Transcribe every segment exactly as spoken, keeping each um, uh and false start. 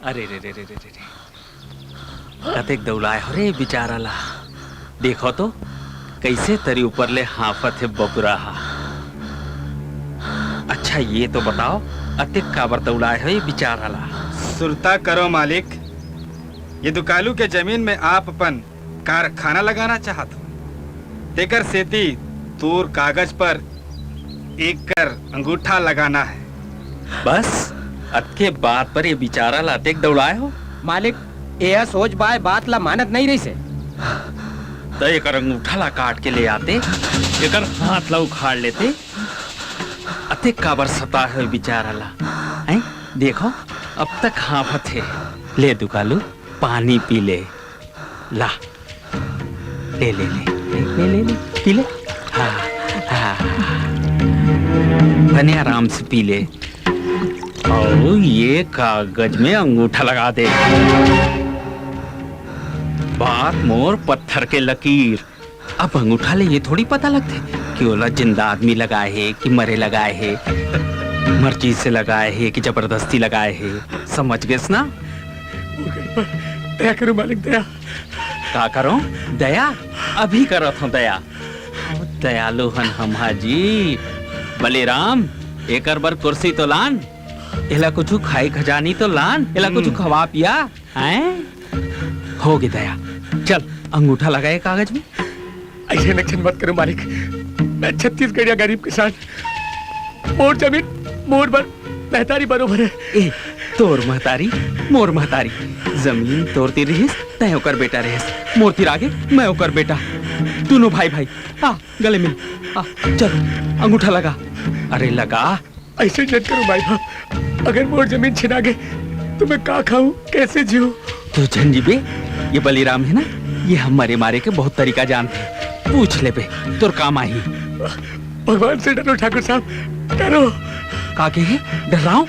अरे रे रे रे रे रे रे। कतेक दउड़ाए हो रे बिचारा ला। देखो तो, कइसे तरी ऊपर ले हांफत हे बबुरा हा। अच्छा, ये तो बताओ, अतेक काबर दउड़ाए हो ये बिचारा ला? सुरता करो मालिक, ये दुकालू के जमीन में आप अपन कारखाना लगाना चाहत हो, तेकर सेती तोर कागज पर एकर अंगूठा लगाना है। बस, अतके बात पर ये बिचारा ला अतेक दउड़ाए हो? मालिक, एह सोझ बाय बात ला मानत नइ रहिसे। त एकर अंगूठा ला काट के ले आते, एकर हाथ ला उखाड़ लेते। अतेक काबर सताए हो ये बिचारा ला? हैं? देखो, अब तक हांफत हे। ले दुकालू, पानी पी ले। ला, ले, ले, ले, ले, ले, ले, ले, पी ले। हाँ, हाँ। बने आराम से पी ले। अउ ये कागज में अंगूठा लगा दे। बात मोर पत्थर के लकीर। अब अंगूठा ले ये थोड़ी पता लगथे कि ओला जिंदा आदमी लगाए हे कि मरे लगाए हे, मर्जी से लगाए हे कि जबरदस्ती लगाए हे। समझ गेस ना? ओकर पर दया करो मालिक, दया। का करो? दया? अभी करत हो दया। दयालु हन हमहा जी। बलिराम, एकर बर कुर्सी तो लान, एला कुछु खाई खजानी तो लान, एला कुछु हम्म। खवा पिया, हैं? हो गे दया, चल अंगूठा लगा ये कागज में। अइसे नक्शन मत करो मालिक, मैं छत्तीसगढ़िया गरीब किसान, मोर जमीन मोर बर महतारी बरोबर हे। ए, तोर महतारी, मोर महतारी, जमीन तोर तीर रिहिस, तैं ओकर बेटा रहेस, मोर तीर आगे, मैं ओकर बेटा, दूनों भाई भाई। आ, गले मिल, आ, चल, अंगूठा लगा, अरे लगा। अइसे झन करो माई बाप, अगर मोर जमीन छिना गे तो मैं का खाऊं, कइसे जीऊं? तू झन जीबे, ये बलिराम हे ना, ये ह मरे मारे के बहुत तरीका जानथे, पूछ लेबे, तोर काम आही। भगवान से डरो ठाकुर साहब, डरो। का कहे? डर्रांव?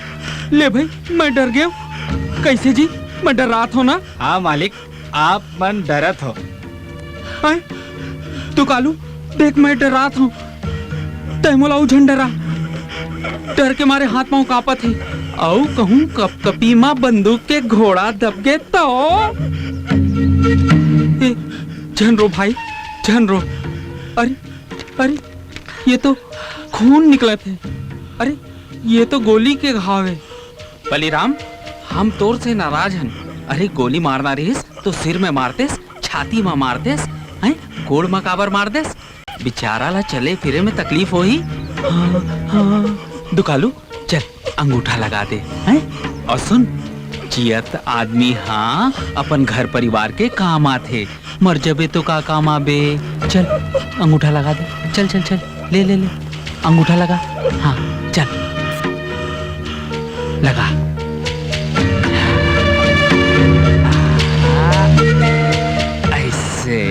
ले भाई, मैं डर गेंव। कइसे जी? मैं डर्रात हों ना। हाँ मालिक, आप मन डरत हो। हैं? दुकालू, देख मैं डर्रात हों। तैं मोला अउ झन डरा। डर के मारे हाथ पांव कांपत हे। अउ कहूं कपकपी म बंदूक के घोड़ा दब गे तो? ए, झन रो भाई, झन रो। अरे, अरे, ये तो खून निकलत हे। अरे, ये तो गोली के घाव हे। बलिराम, हम तोर से नाराज हन। अरे, गोली मारना रहिस तो सिर में मारतेस, छाती में मारतेस, हैं? गोड़ में काबर मार देस? बिचारा ला चले फिरे में तकलीफ होही। हाँ, हाँ। दुकालू, चल, अंगूठा लगा दे, हैं? अउ सुन, जियत आदमी हा अपन घर परिवार के काम आथे, मर जबे तो का काम आबे? चल, अंगूठा लगा दे। चल, चल, चल, ले, ले, ले, अंगूठा लगा। हाँ, चल, लगा। अइसे।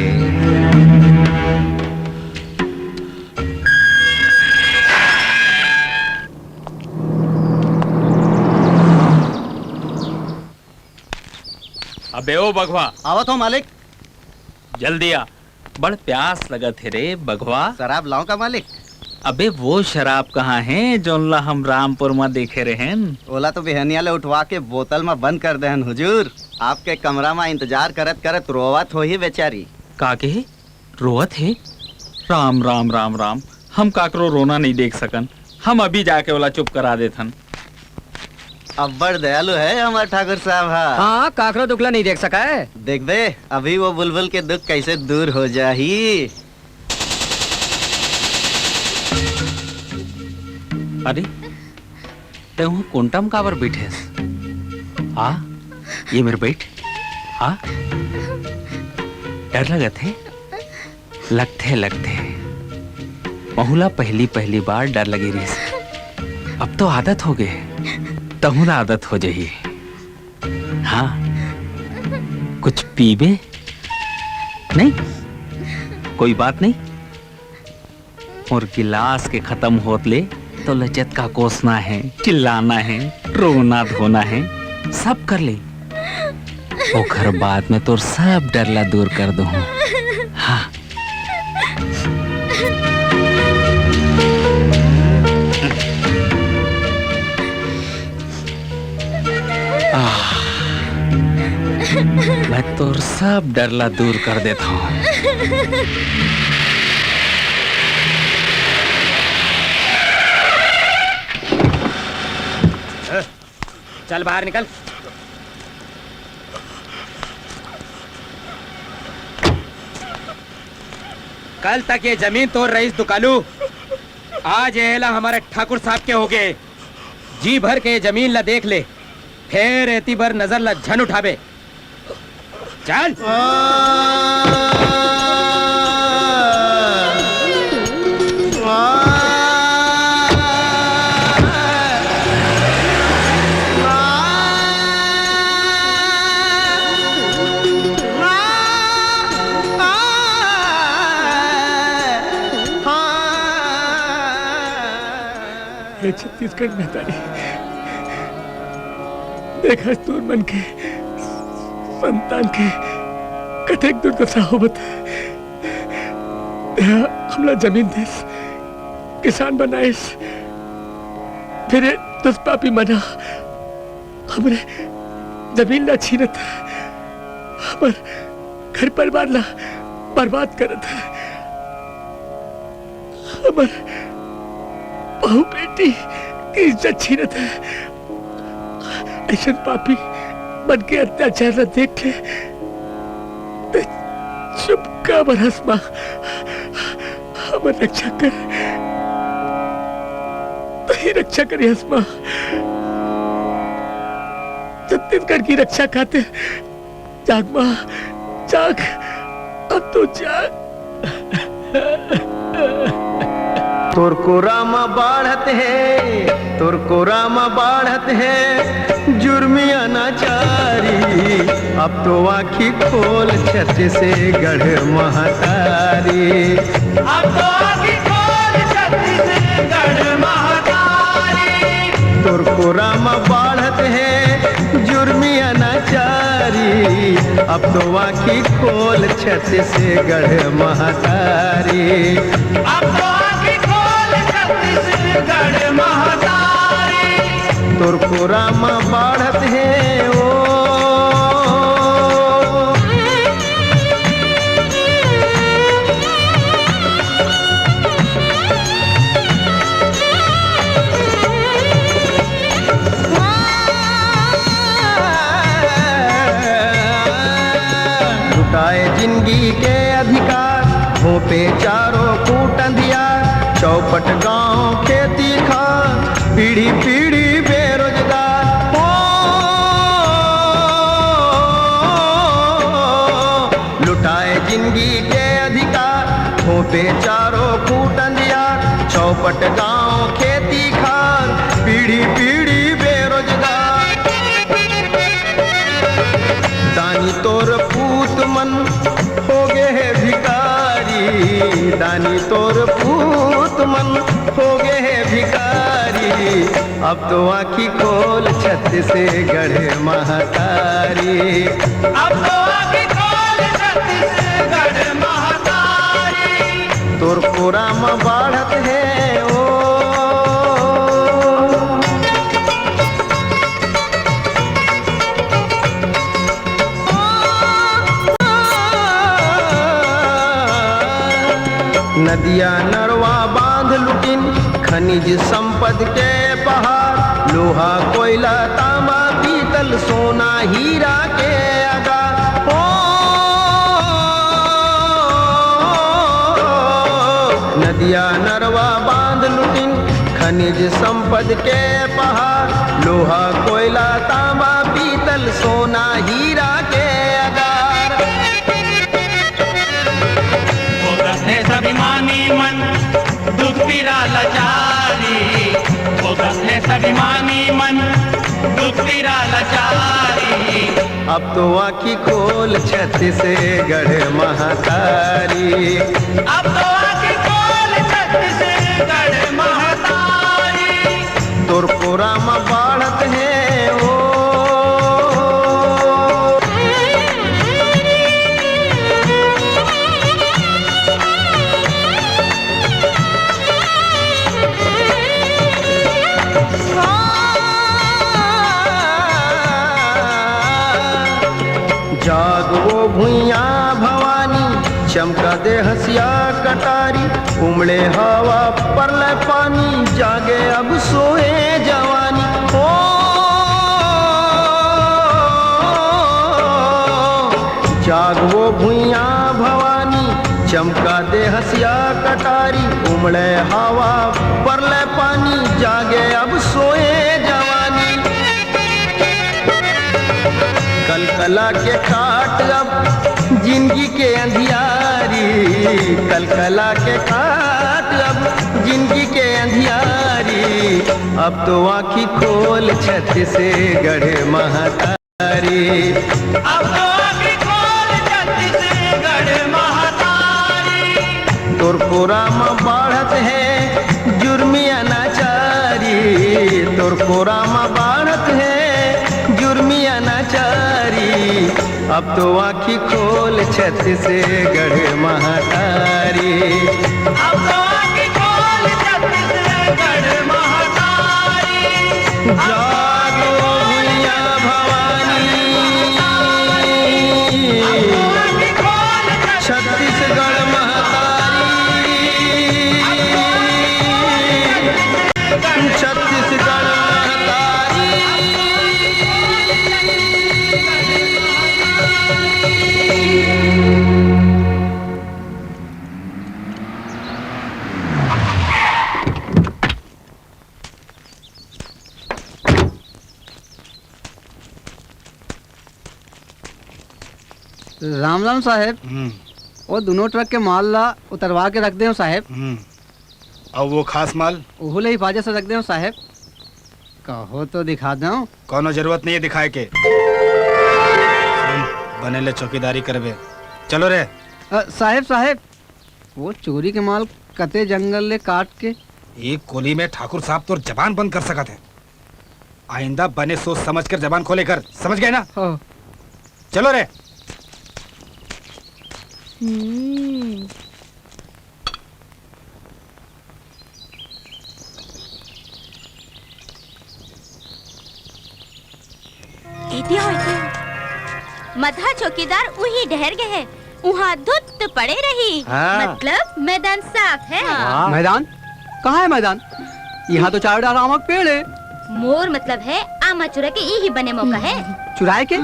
अबे ओ बघवा। आवत हों मालिक। जल्दी आ, बड़ प्यास लगत हे रे बघवा। शराब लाऊं का मालिक? अबे वो शराब कहाँ हे जौन ला हम रामपुर म देखे रहेन? ओला तो बिहनिया ले उठवा के बोतल म बंद कर दे हन हुजूर। आपके कमरा म इंतजार करत करत रोवत होही बेचारी। का कहे? रोवत हे? राम, राम, राम, राम। हम काकरो रोना नइ देख सकन। हम अभी जाके ओला चुप करा देथन। अब्बड़ दयालु हे हमर ठाकुर साहब हा। हाँ, काकरो दुख ला नइ देख सकय। देखबे, अभी वो बुलबुल के दुख कइसे दूर हो जाही। अरे, तैं उहाँ कोंटा म काबर बइठे हस? आ, ये मेर बइठ। आ, डर लगत हे? लगथे लगथे, महूला पहली पहली बार डर लगे रहिस। अब तो आदत हो गए, तहूला आदत हो जाही। हाँ, कुछ पीबे? नहीं, कोई बात नहीं। मोर गिलास के खत्म होत ले तो लचत का कोसना है, चिल्लाना है, रोना धोना है, सब कर ले। ओखर बाद में तोर सब डर ला दूर कर दूँ। हाँ। आह, मैं तोर सब डर ला दूर कर देता हूँ। चल बाहर निकल। कल तक ये जमीन तोर रहीस दुकालू, आज ये ला हमारे ठाकुर साहब के हो गए। जी भर के ये जमीन ला देख ले, फेर एती बर नजर ला झन उठाबे। चल। हे छत्तीसगढ़ महतारी, देखा तोर मन के संतान के कतेक दुर्दशा होवत हे। तेहा हमला जमीन देस, किसान बनाइस, फिर ये दुष्पापी मन ह हमरे जमीन ला छीनत हे, हमर घर परिवार ला बर्बाद करत हे, हमर बहू बेटी के इज्जत छीनत हे। अइसन पापी मन के अत्याचार ला देख के तैं चुप काबर हस माँ? हमर रक्षा कर, तहीं रक्षा करिहस माँ। छत्तीसगढ़ की रक्षा खातिर जाग माँ, जाग, अब तो जाग। तोर कोरा म बाढ़त हे, तोर कोरा म बाढ़त हे जुर्मी अनाचारी। अब तो आँखी खोल छत्तीसगढ़ महतारी। अब तो आँखी खोल छत्तीसगढ़ महतारी। तोर कोरा म बाढ़त हे जुर्मी अनाचारी। अब तो आँखी खोल छत्तीसगढ़ महतारी। अब तो आँखी खोल छत्तीसगढ़ महतारी। तोर कोरा म बाढ़त हे ओ। लुटाए जिंदगी के अधिकार, घोंपे चारों कूट अंधियार, चौपट गांव खेती खार, पीढ़ी पीढ़ी बेरोजगार। ओ, लुटाए जिंदगी के अधिकार, घोंपे चारों कूट अंधियार, चौपट गांव खेती खार, पीढ़ी पीढ़ी बेरोजगार। दानी तोर पूत मन हो गे हे भिखारी, दानी तोर पूत मन हो गे हे भिखारी। अब तो आँखी खोल छत्तीसगढ़ महतारी। अब तो आँखी खोल छत्तीसगढ़ महतारी। तोर कोरा म बाढ़त हे ओ। नदिया नरवा बांध लुटिन, खनिज संपद के पहाड़, लोहा कोयला तांबा पीतल सोना हीरा के अगार। ओ, नदिया नरवा बांध लुटिन, खनिज संपद के पहाड़, लोहा कोयला तांबा पीतल सोना हीरा के अगार। पीरा लाचारी, भोगत हे सभी मानी मन, दुख पीरा लाचारी। अब तो आँखी खोल छत्तीसगढ़ महतारी। अब तो आँखी खोल छत्तीसगढ़ महतारी। तोर कोरा म बाढ़त हे ओ। जाग वो भुइयां भवानी, चमका दे हंसिया कटारी, उमड़े हवा परलय पानी, जागे अब सोए जवानी। ओ, जाग वो भुइयां भवानी, चमका दे हंसिया कटारी, उमड़े हवा परलय पानी, जागे अब सोए जवानी। कलकला के काट अब जिंदगी के अंधियारी, कलकला के काट अब जिंदगी के अंधियारी। अब तो आँखी खोल छत्तीसगढ़ महतारी। अब तो आँखी खोल छत्तीसगढ़ महतारी। तोर कोरा म बाढ़त हे जुर्मी अनाचारी, तोर कोरा म बाढ़त हे जुर्मी अनाचारी। अब तो आँखी खोल छत्तीसगढ़ महतारी। अब तो आँखी खोल छत्तीसगढ़ महतारी। जाग ओ भुइयां भवानी, छत्तीसगढ़ महतारी, छत्तीसगढ़ महतारी। राम राम साहेब। हम्म। वो दोनों ट्रक के माल ला उतरवा के रख देव साहेब। हम्म। अउ वो खास माल? ओहू ला हिफाजत से रख देव साहेब। कहो तो दिखा देव। कोनो जरूरत नहीं है दिखाए के। सुन, बने ले चौकीदारी करबे। चलो रे। अ, साहेब, साहेब, वो चोरी के माल कते जंगल ले काट के। एक गोली में ठाकुर साहब तोर जबान बंद कर सकत हे। आइंदा बने सोच समझ कर जबान खोले कर, समझ गए ना? हाँ। चलो रे। हम्म। एती हो, एती हो। मधा चौकीदार उही डहर गे हे, उहाँ धुत पड़े रही। हाँ। मतलब मैदान साफ है। हाँ। मैदान? कहाँ है मैदान? यहाँ तो चारों डहर आमा के पेड़ है। मोर मतलब है आमा चुरा के यही बने मौका है। चुराए के?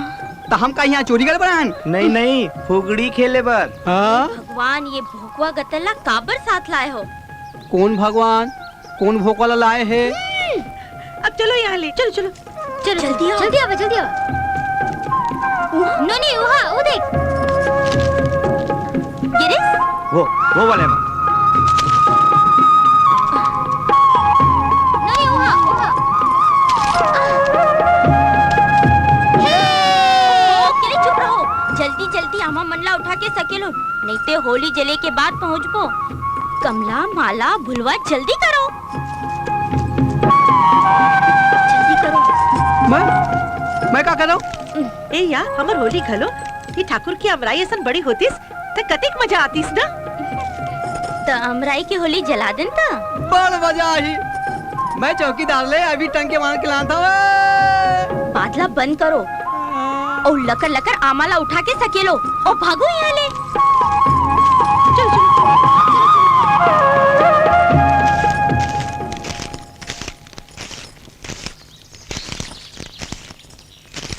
त हम का यहाँ चोरी करे बर आन? नहीं, नहीं, फुगड़ी खेले बर। हाँ? भगवान, ये भोकवा गतल ला काबर साथ लाए हो? कौन भगवान? कौन भोकवा ला लाए है? हम्म, अब चलो यहाँ ले, चलो, चलो। चलो, जल्दी आओ। जल्दी आवा, जल्दी आवा। नोनी, वहाँ, वो देख। गिरीश? वो, वो वाले में। नोनी, वहाँ, वहाँ। हे! ओ, गिरीश, चुप रहो। जल्दी, जल्दी आमा मन ला उठा के सकेलो। नहीं ते होली जले के बाद पहुँचबो। कमला, माला, भुलवा, जल्दी करो। जल्दी करो। मैं? मैं का करंव? ए या, हमर होली घलो, ये ठाकुर के अमराई असन बड़ी होतिस, त कतेक मजा आतिस ना? त अमराई के होली जला देन त। बड़ मजा आही। मैं चौकीदार ले अभी टंग के मार के लानत हंव। बात ला बंद करो। अउ लकर लकर आमा ला उठा के सकेलो अउ भागो यहाँ ले। चल, चल।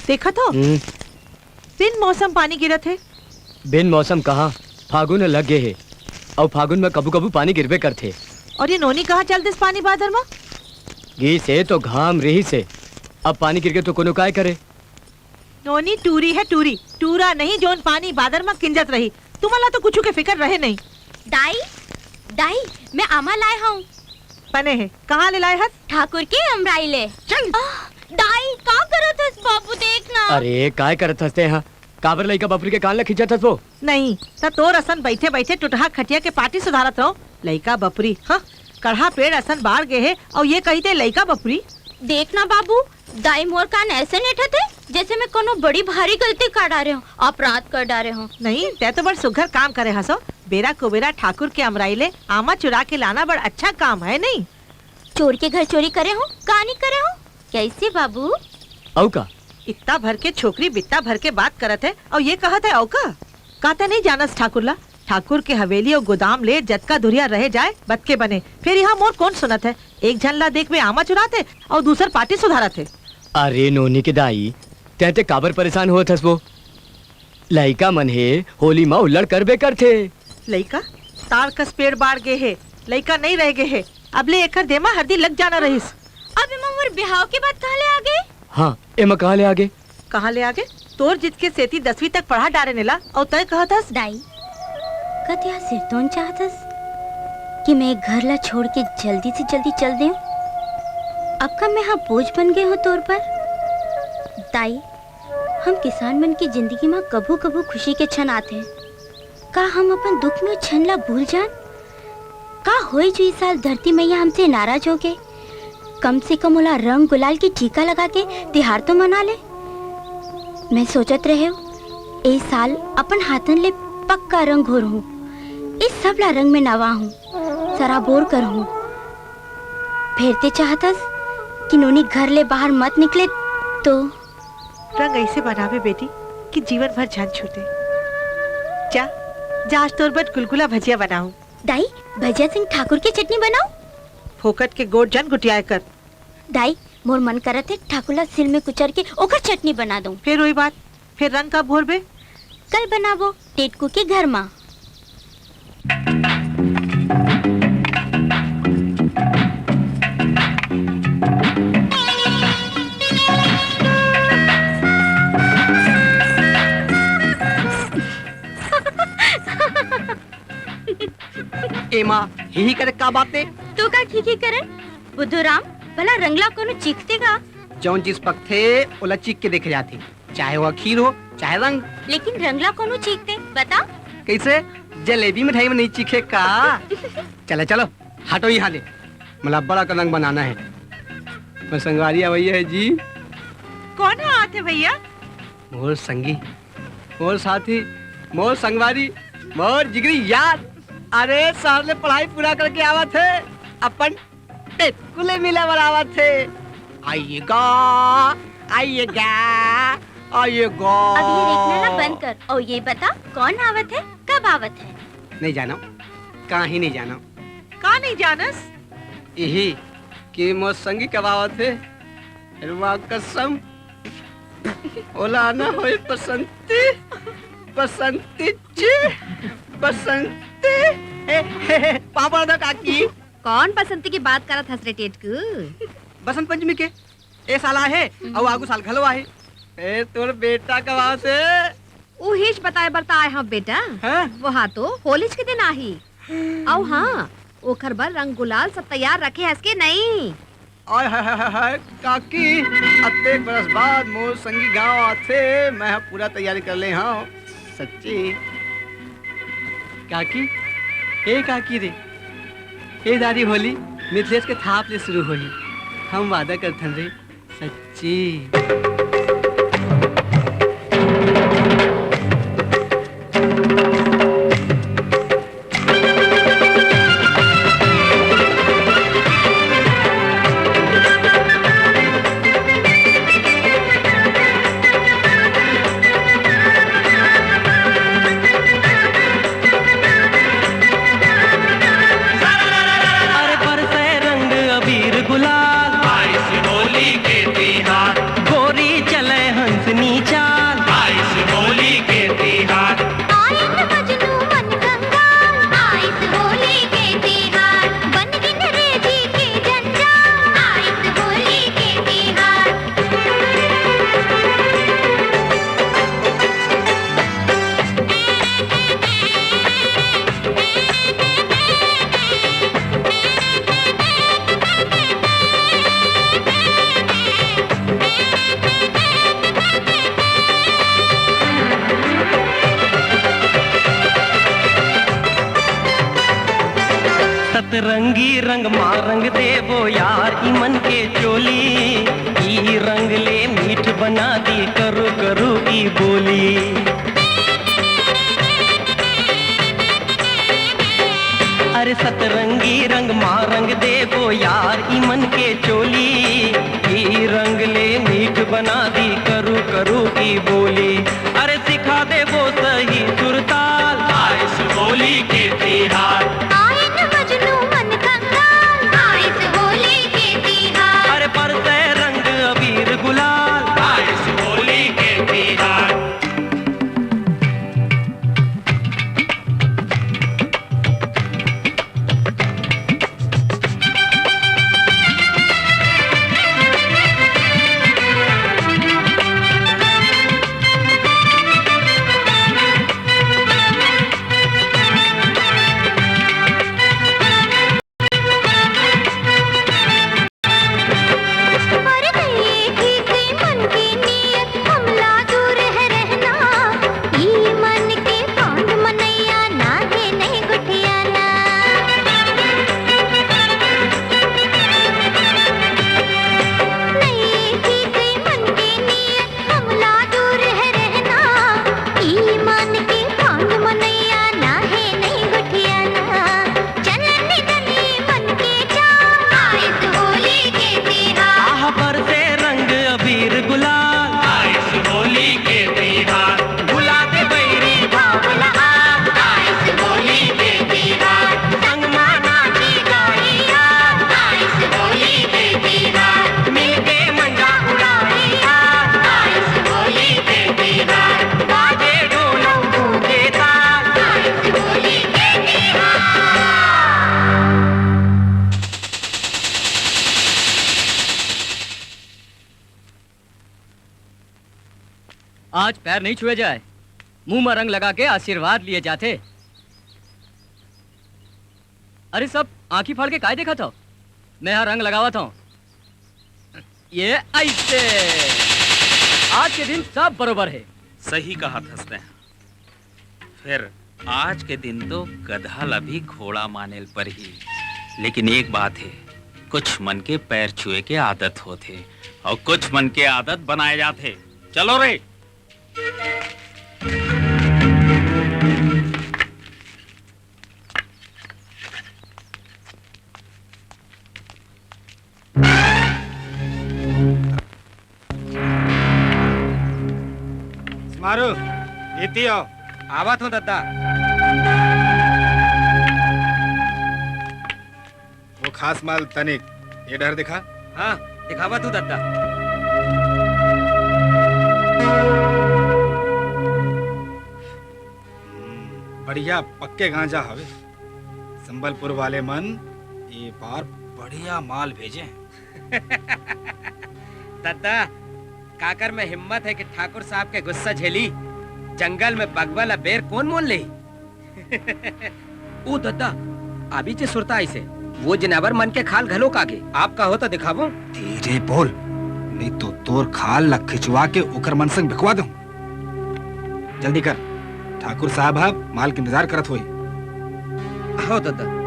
देखत हो? हम्म। बिन मौसम पानी गिरत हे। बिन मौसम कहाँ, फागुन ह लग गे हे, अउ फागुन म कभू-कभू पानी गिरबे करथे। अउ ये नोनी कहाँ चल दिस पानी बादर म? गिस हे तो घाम रिहिस हे, अब पानी गिर गे तो कोनो काय करे? नोनी टूरी हे टूरी, टूरा नहीं जोन पानी बादर म किंजत रही। तुमन ला तो कुछु के फिकर रहे नहीं। दाई, दाई, मैं आमा लाए हंव। बने हे। कहाँ ले लाए हस? ठाकुर के अमराई ले। चल। आह, दाई, का करत हस बाबू, देख ना। अरे, काय करत हस ते हा? काबर लइका बपरी के कान ल खींचत हस वो? नहीं, त तोर असन बइठे-बइठे टुटहा खटिया के पाटी सुधारत रहो। लइका बपरी, हाँ, कड़हा पेड़ असन बाढ़ गे हे, अउ ये कहिथे लइका बपरी। देख ना बाबू, दाई मोर कान ऐसे नेठत हे, जैसे मैं कोनो बड़ी भारी गलती कर डारे हूँ, अपराध कर डारे हूँ। नहीं, तै तो बड़ सुघर काम करे हसो। बेरा कुबेरा ठाकुर के अमराई ले आमा चुरा के लाना बड़ अच्छा काम है, नहीं? चोर के घर चोरी करे हूँ, का नहीं करे हूँ? कैसे बाबू? अउ का? इत्ता भर के छोकरी बित्ता भर के बात करत हे, अउ ये कहत हे अउ का? का तै नहीं जानस ठाकुर ला? ठाकुर के हवेली अउ गोदाम ले जतका दुरिहा रहे जाए, बतके बने। फेर इहाँ मोर कोन सुनत हे? एक झन ला देखबे आमा चुरात हे, अउ दूसर पाटी सुधारत हे। अरे नोनी के दाई, तै ते काबर परेशान होत हस वो? लइका मन हे, होली म उल्लड़ करबे करथे। लइका? ताड़ कस पेड़ बाढ़ गे हे, लइका नइ रह गे हे। अब ले एकर देमा हरदी लग जाना रहिस। अब एमा मोर बिहाव के बात कहाँ ले आ गे? हाँ, एमा कहाँ ले आ गे? कहाँ ले आ गे? तोर जिद के सेती दसवीं तक पढ़ा डारे नेला, अउ तय कहत हस। दाई, का तैं सिरतोन चाहत हस कि मैं घर ला छोड़ के जल्दी से जल्दी चल देव? अब का मैं हा बोझ बन गे हो तोर पर? दाई, हम किसान मन के जिंदगी म कभू-कभू खुशी के क्षण आथे। का हम अपन दुख में क्षण ला भूल जान? का होई जो इस साल धरती मैया हमसे नाराज हो गए? कम से कम ओला रंग गुलाल के टीका लगा के तिहार तो मना ले। मैं सोचत रहेव, ए साल अपन हाथन ले पक्का रंग घोरहूं, इस सबला रंग में नवाहूं, सराबोर करहूं। फेर ते चाहतस कि नोनी घर ले बाहर मत निकले तो? रंग ऐसे बनावे बेटी कि जीवन भर झन छूटे। जा, जा आज तोर बर गुलगुला भजिया बनाऊं। दाई, भजिया संग ठाकुर के चटनी बनाओ। फोकट के गोठ झन गुटियाए कर। दाई, मोर मन करत हे ठाकुर ला सिल में कुचर के ओकर चटनी बना दूं। फेर वही बात, फेर रंग कब घोरबे? कल बनाबो, टेटकू के घर मा। एमा ही ही करे का बात हे? तू का खीखी करे? बुद्धू राम, भला रंगला कोनो चीखते का? जौन चीज पकथे, ओला चीख के देखे जाथे, चाहे वो खीर हो, चाहे रंग। लेकिन रंगला कोनो चीखते, बता। कैसे? जलेबी मिठाई में नहीं चीखे का? चलो, चलो, हटो यहाँ ले, मला बड़ा का रंग बनाना है। मैं संगवारी आवैया है जी। कौन आवत हे भैया? मोर संगी, मोर साथी, मोर संगवारी, मोर जिगरी यार। अरे, शहर ले पढ़ाई पूरा करके आवत हे, अपन टेटकू ले मिले बर आवत हे। आइएगा, आइएगा, आइएगा। अब ये रेखना ना बंद कर, अउ ये बता, कौन आवत हे, कब आवत हे? नहीं जानो, काहीं नहीं जानो। का नहीं जानस? यही कि मोर संगी कब आवत हे। अरे वाह कसम, ओला आना होय बसंती, बसंती जी, बसंती। ए, हे, हे, पाँव पड़त हंव काकी। कौन बसंती के बात करत हस रे टेटकू? बसंत पंचमी के। ए साल आहे, अउ आगू साल घलो आहे। ए, तोर बेटा कब आवत हे? उहीच बताए बर त आए हंव बेटा। हाँ? वो हा तो होलीच के दिन आही। अउ हाँ, ओखर बर रंग गुलाल सब तैयार रखे हस के नहीं? आय हाय हाय हाय हाय, काकी, अतेक बरस बाद मोर संगी गांव आथे, मैं ह पूरा तैयारी कर ले हंव, सच्ची। काकी, ए काकी रे, ए दारी होली मिथलेश के थाप ले शुरू होही, हम वादा करथन रे, सच्ची। अरे बरसे रंग अबीर गुलाल, आइस होली के तिहार। गोरी रंगी रंग मा रंग देबो यार, ई मन के चोली, ई रंग ले मीठ बना दी करू करू ई बोली। अरे सतरंगी रंग मा रंग देबो यार, ई मन के चोली, ई रंग ले मीठ बना दी करू करू ई बोली। अरे सिखा देबो सही सुरताल, आइस होली के तिहार। आइन मजनू मन कंगाल, आइस होली के तिहार। अरे बरसे रंग अबीर गुलाल, आइस होली के तिहार। आज पैर नहीं छुए जाए, मुंह में रंग लगा के आशीर्वाद लिए जाते। अरे, सब आंखी फाड़ के काय देखत हो? मैं यहाँ रंग लगावत हूँ। ये ऐसे। आज के दिन सब बरोबर है। सही कहा थस तैं। फिर आज के दिन तो गधा ला भी घोड़ा मानेल परही। लेकिन एक बात है, कुछ मन के पैर छुए के आदत होथे और कुछ मन के आदत बनाए जाथे। चलो रे। मारू, एती आओ। आवत हूँ दद्दा। वो खास माल तनिक ये डहर दिखा। हाँ, दिखावत हूँ दद्दा। हम्म, बढ़िया पक्के गांजा हवे। संबलपुर वाले मन ये बार बढ़िया माल भेजे। दद्दा, काकर में हिम्मत है कि ठाकुर साहब के गुस्सा झेली? जंगल में बगवा ला बेर कौन मोल लेही? ओ दद्दा, अभी जे सुरता आइसे, वो जनावर मन के खाल घलो कागे। आप कहो तो दिखावो। धीरे बोल, नहीं तो तोर खाल ला खिंचवा के ओकर मन संग बिकवा दूं। जल्दी कर, ठाकुर साहब ह माल के इंतजार करत होई। हो दद्दा।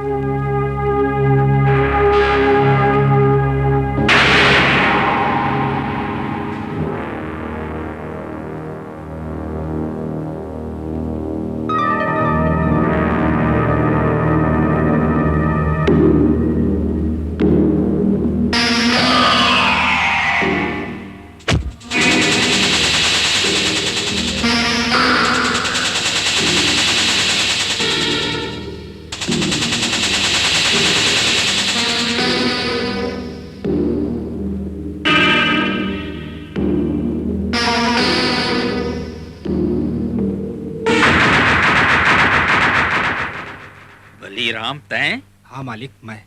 बलिराम, तैं? हाँ मालिक, मैं।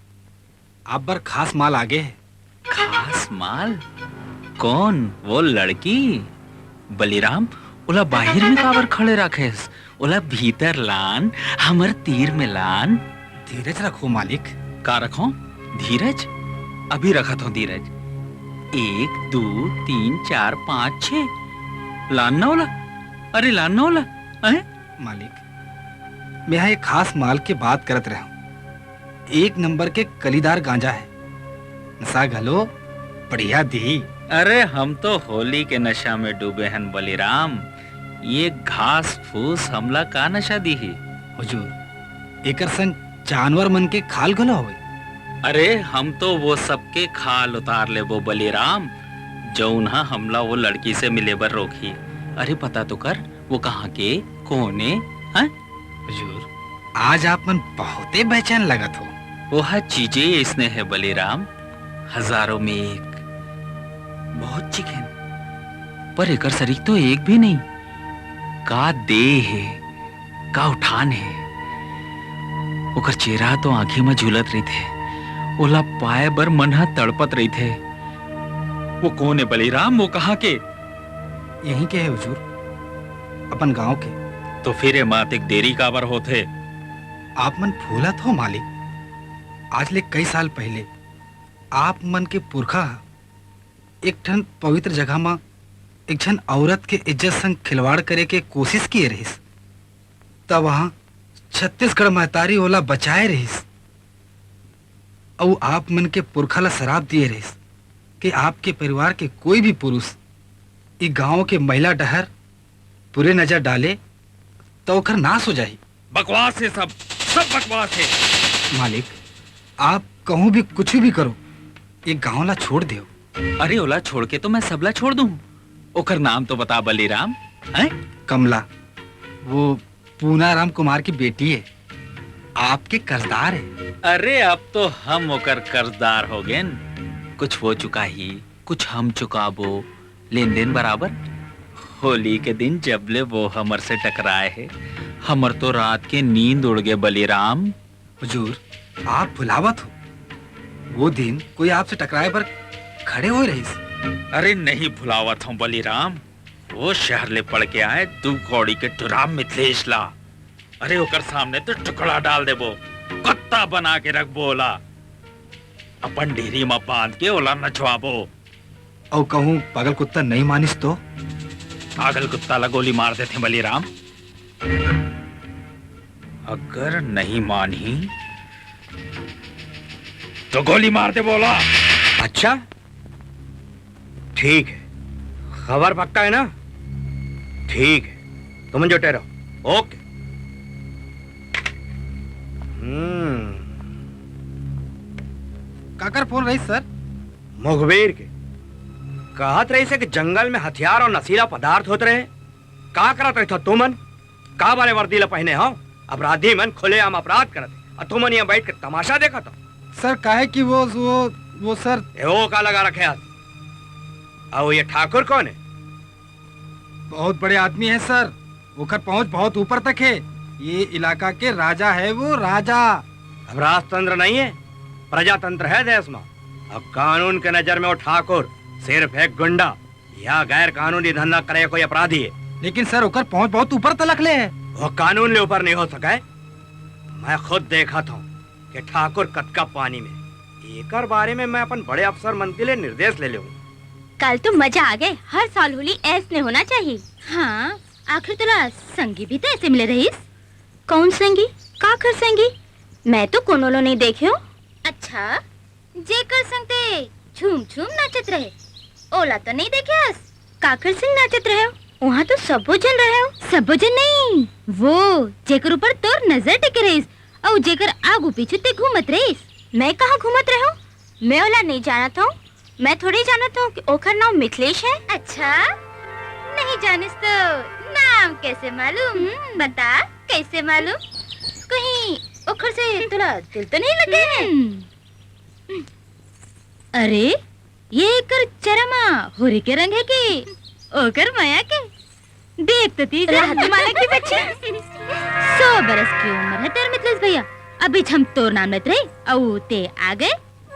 आप बर खास माल आगे हे। खास माल? कौन? वो लड़की? बलिराम, ओला बाहिर में काबर खड़े राखेस? ओला भीतर लान, हमर तीर में लान। धीरज रखो मालिक। का रखो? धीरज? अभी रखत हो धीरज। एक, दू, तीन, चार, पाँच, छे। लान ना ओला। अरे लान ना ओला। अरे मालिक, मैं यहाँ एक खास माल के बात करत रहूं। एक नंबर के कलीदार गांजा है। नशा घलो बढ़िया दिही। अरे, हम तो होली के नशा में डूबे हन बलिराम। ये घास फूस हमला का नशा दिही? हुजूर, एकर संग जानवर मन के खाल घलो हवे। अरे, हम तो वो सबके खाल उतार लेबो बलिराम, जौन ह हमला वो लड़की से मिले बर रोकही। अरे, पता तो कर, वो कहाँ के, कोन ए, हैं? हुजूर, आज आप मन बहुते बेचैन लगत हो। ओहा चीजे अइसने हे बलिराम, हजारों में एक। बहुत चिकन, पर एकर सरीक तो एक भी नहीं। का देह हे, का उठान हे। ओकर चेहरा तो आंखी म झूलत रहिथे, ओला पाए बर मन ह तड़पत रहिथे। वो कोन ए बलिराम, वो कहाँ के? यहीं के है हुजूर, अपन गांव के। तो फिर ए मातिक देरी काबर होथे? आप मन भूलत हो मालिक, आज ले कई साल पहले आप मन के पुरखा ह एक ठन पवित्र जगह म एक झन औरत के इज्जत संग खिलवाड़ करे के कोशिश किए रहिस। तब वहां छत्तीसगढ़ महतारी ओला बचाए रहिस। अउ आप मन के पुरखा ला सराप दिए रहिस कि आपके परिवार के कोई भी पुरुष ई गांव के महिला डहर बुरे नजर डाले, त ओकर नाश हो जाही। बकवास हे सब, सब बकवास हे। मालिक, आप कहूं भी कुछ भी करो, ये गांव ला छोड़ देव। अरे, ओला छोड़ के तो मैं सबला छोड़ दूं। ओकर नाम तो बता बलिराम, हैं? कमला, वो पूनाराम कुमार की बेटी हे, आपके कर्जदार हे। अरे, अब तो हम ओकर कर्जदार हो गेन। कुछ वो चुकाही, कुछ हम चुकाबो, लेन देन बराबर। होली के दिन जब ले वो हमर से टकराए हे, हमर तो रात के नींद उड़ गे बलिराम। हुजूर, आप भुलावत हो, वो दिन कोई आपसे टकराए बर खड़े होए रहिस। अरे नहीं भुलावत हूँ बलिराम, वो शहर ले पढ़ के आए दू कौड़ी के टुरा मिथलेश ला। अरे ओकर सामने तो टुकड़ा डाल देबो, कुत्ता बना के रखबो ओला। अपन डेहरी म बांध के ओला नचवाबो। अउ कहूं पागल कुत्ता नहीं मानिस तो? पागल कुत्ता ला गोली मार देथे बलिराम। अगर नहीं मानही तो गोली मार देबो ओला। अच्छा, ठीक है, खबर पक्का है ना? ठीक है, तुम जुटे रहो। ओके। हम्म। काकर फोन रहिस सर? मुखबिर के। कहत रहिस हे कि जंगल में हथियार अउ नशीला पदार्थ होत रहे। का करत रहिथो तुमन? का वाले वर्दी ला पहिने हो? अपराधी मन खुलेआम अपराध करत हे, अउ तुमन यहाँ बैठ के तमाशा देखत हो। सर, काहे कि वो, वो, वो सर। ए, वो का लगा रखे हस? अउ ये ठाकुर कौन है? बहुत बड़े आदमी है सर, ओकर पहुंच बहुत ऊपर तक है। ये इलाका के राजा है वो, राजा। अब राजतंत्र नहीं है, प्रजातंत्र है देश में। अब कानून के नजर में वो ठाकुर सिर्फ एक गुंडा या गैर कानूनी धंधा करे कोई अपराधी है। लेकिन सर, ओकर पहुंच बहुत ऊपर तलक ले है। वो कानून ले ऊपर नहीं हो सके। मैं खुद देखत हूँ कि ठाकुर कतका पानी में। एकर बारे में मैं अपन बड़े अफसर मन के लिए निर्देश ले लेहूँ। काल तो मजा आ गे, हर साल होली ऐसने होना चाहिए। हाँ, आखिर तोला संगी भी तो ऐसे मिले रहिस। कौन संगी? काखर संगी? मैं तो कोनो लो नहीं देखे हूँ। अच्छा, जेकर संग ते झूम झूम नाचत रहे, ओला तो नहीं देखे हस? काखर संग नाचत रहे हो? वहाँ तो सबो जन रहे हो। सबो जन नहीं, वो जेकर ऊपर तोर नजर टिके रहिस, अउ जेकर आगू पीछू ते घूमत रहिस। मैं कहाँ घूमत रहे हूँ? मैं ओला नहीं जानत हूँ। मैं थोड़ी जानत हूँ कि ओखर नाम मिथिलेश है। अच्छा, नहीं जानिस तो नाम कैसे मालूम? हम्म। बता, कैसे मालूम? कहीं ओखर से तोला दिल तो नहीं लगे है? हम्म। अरे, ये एकर चरा मा होरी के रंग है कि ओकर मया के? देख तो तीजा। राहत मालक की बच्ची। सौ बरस की उम्र है तेरे मिथलेश भैया, अभी हम तोर नाम लेत रहे, अउ ते आ गए।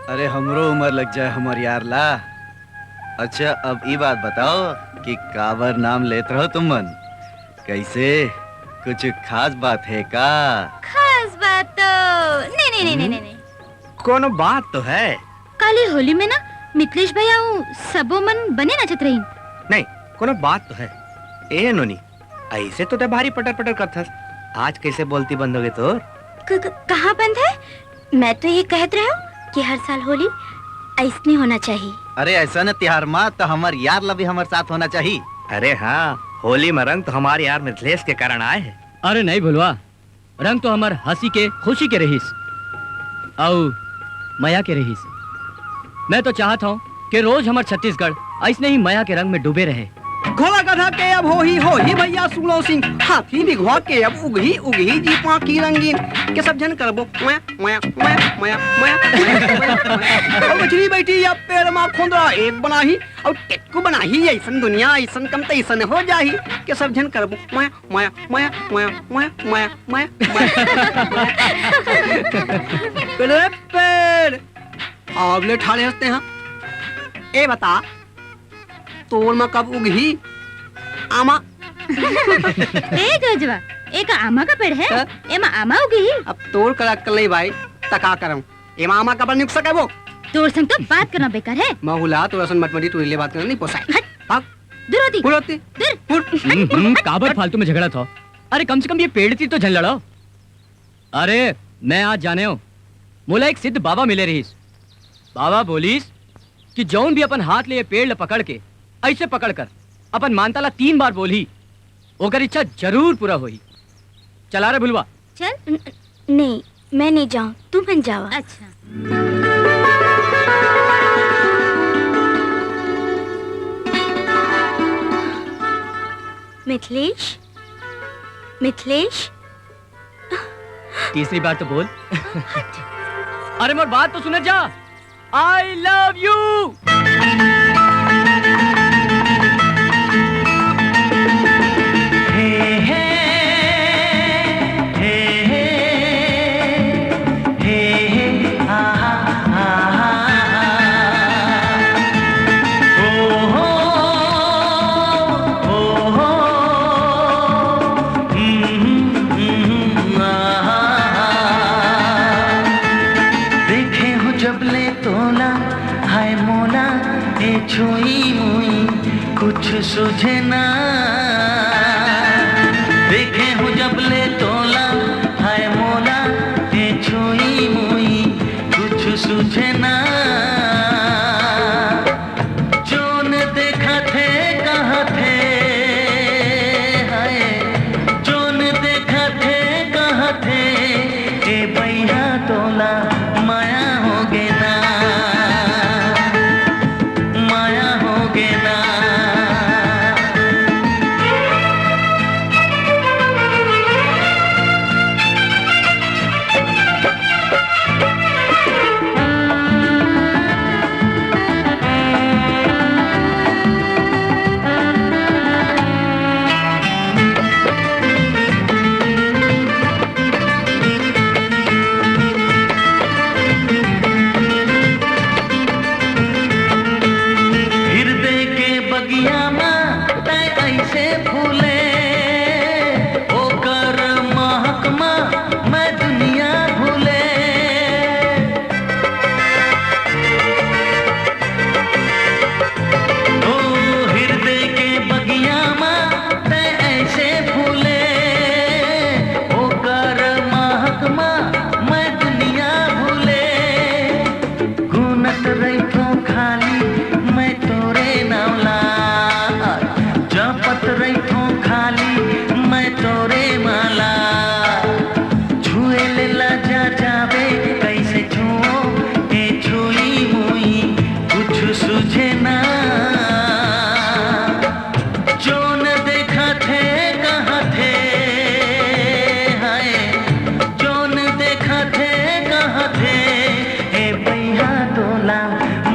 अरे, हमरो उम्र लग जाए हमर यार ला। अच्छा, अब ई बात बताओ कि काबर नाम लेत रहो तुम मन? कैसे, कुछ खास बात है का? खास बात तो नहीं, नहीं, नहीं, नहीं, हम्म? नहीं, नहीं। कोनो बात तो है। काली होली में ना मिथलेश भैया अउ सबो मन बने नाचत रहिन। नहीं, कोनो बात तो है। ए नोनी, ऐसे तो ते भारी पटर पटर करथस, आज कैसे बोलती बंद हो गई तोर? क-, क-, कहाँ बंद है? मैं तो ये कहत रहूं कि हर साल होली ऐसने होना चाहिए। अरे, ऐसा न तिहार मा तो हमर यार ला भी हमर साथ होना चाहिए। अरे हाँ, होली में रंग तो हमारे यार मिथिलेश के कारण आए है। अरे नहीं भुलवा, रंग तो हमर हंसी के, खुशी के रहिस, अउ मया के रहिस। मैं तो चाहत हूँ कि रोज हमर छत्तीसगढ़ ऐसने ही मया के रंग में डूबे रहे। घोड़ा गधा के अब होही, होही भैया सुनो सिंह, हाथी बिघवा के अब उगही, उगही जी पाखी रंगीन, के सब झन करबो मया, मया, मया, मया, मया, मया, मया। और बछड़ी बैठी अब पेड़ मा खोंदरा एक बनाही, और टेक्कू बनाही, ऐसन दुनिया, ऐसन कम त ऐसन हो जाही, के सब झन करबो मया, मया, मया, मया। अरे पेड़, आंवले ठाढ़े हंसते हैं। ए बता, तोर मा कब उगही आमा? ए गजवा, एक आमा का पेड़ है, हाँ? एमा आमा उगही? अब तोर कर अक्कल नहीं भाई, त का करम? एमा आमा कबर नहीं उग सके वो? तोर संग तो बात करना बेकार है। महुला, तोर असन मटमटी टूरी ले बात करना नहीं पोसाय। हट। भाग। दूर होती। दूर होती। दूर। हम्म, हम्म, काबर फालतू में झगड़ा था? अरे, कम से कम ये पेड़ ती तो झन लड़ाओ। अरे, मैं आज जाने हूँ, मोला एक सिद्ध बाबा मिले रहीस। बाबा बोलीस कि जौन भी अपन हाथ ले ये पेड़ ल पकड़ के, ऐसे पकड़ कर, अपन मानता ला तीन बार बोलही, ओकर इच्छा जरूर पूरा होही। चला रे भुलवा। चल। न-, नहीं, मैं नहीं जाऊँ, तुमन जावा। अच्छा। मिथिलेश, मिथिलेश। तीसरी बार तो बोल। अरे मोर बात तो सुनत जा। I love you। देखे हूँ जब ले तोला, हाय मोला, ए छुई मुई, कुछ सुझे ना। देखे हूँ जब ले तोला, हाय मोला, ए छुई मुई, कुछ सुझे ना। जोन देखथे कहथे, हाय, जोन देखथे कहथे, ए बइहा तोला माया होगे ना, माया होगे ना। हिरदे के बगिया मा तैं अइसे फूले, ओकर महक मा मैं दुनिया भूले। ओ हिरदे के बगिया मा तैं अइसे फूले, ओकर महक मा मैं दुनिया भूले। गुनत रहिथों खाली मैं तोरे नाम ला, जपत रहिथों खाली मैं तोरे माला। छुए ले लजा जाबे कइसे छुओ, ए छुई मुई कुछ सुझे ना। जोन देखथे कहथे, हाय, जोन देखथे कहथे, ए बइहा तोला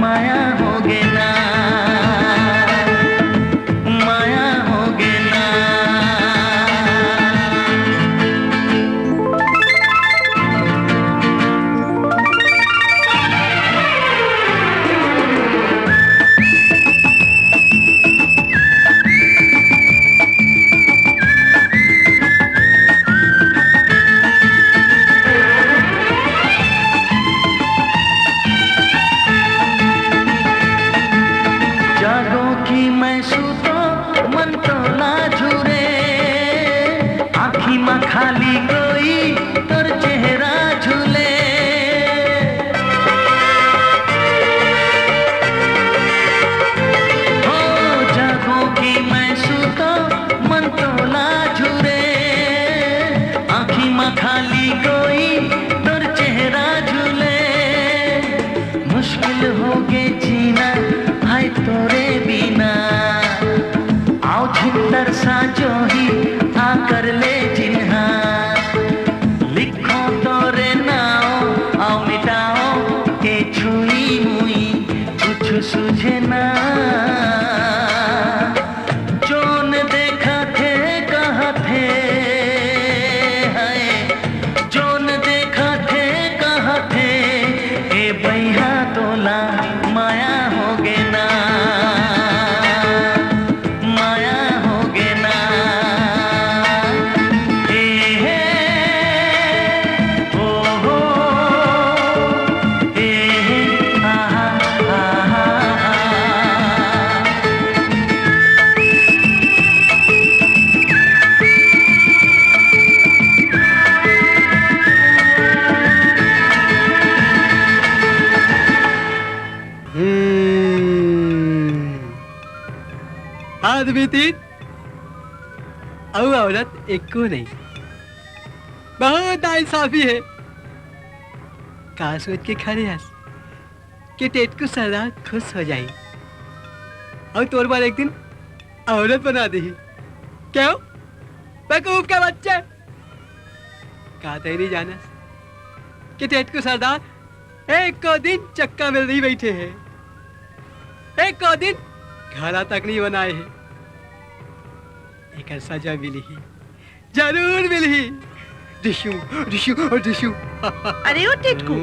माया होगे ना, माया होगे ना। जागो कि मैं सूतो, मन तोला झूरे, आँखी मा खाली कोई तोर चेहरा झूले। साचो ही आकर ले जिन्हा, लिखो तोरे नाव, आओ मिटाओ ए छुई मुई, कुछ सुझे ना। जोन देखा थे, कहा थे, हाय, जोन देखा थे, कहा थे, ए बैहा तोला माया हो गे ना, माया हो गे ना। ए हे, ओ हो, ए हे, आहा, आहा, आहा। हम्म। आदमी तीन अउ औरत एको नहीं। बहुत नाइंसाफी हे। का सोच के खड़े हस कि टेटकू सरदार खुश हो जाई अउ तोर बर एक दिन औरत बना देही? क्यों? बेवकूफ के बच्चे, का तैं नहीं जानस कि टेटकू सरदार एको दिन चक्का में नहीं बैठे हे, एको दिन घड़ा तक नहीं बनाए हे। एकर सजा मिलही, जरूर मिलही। डिशू, डिशू, डिशू। अरे ओ टेटकू,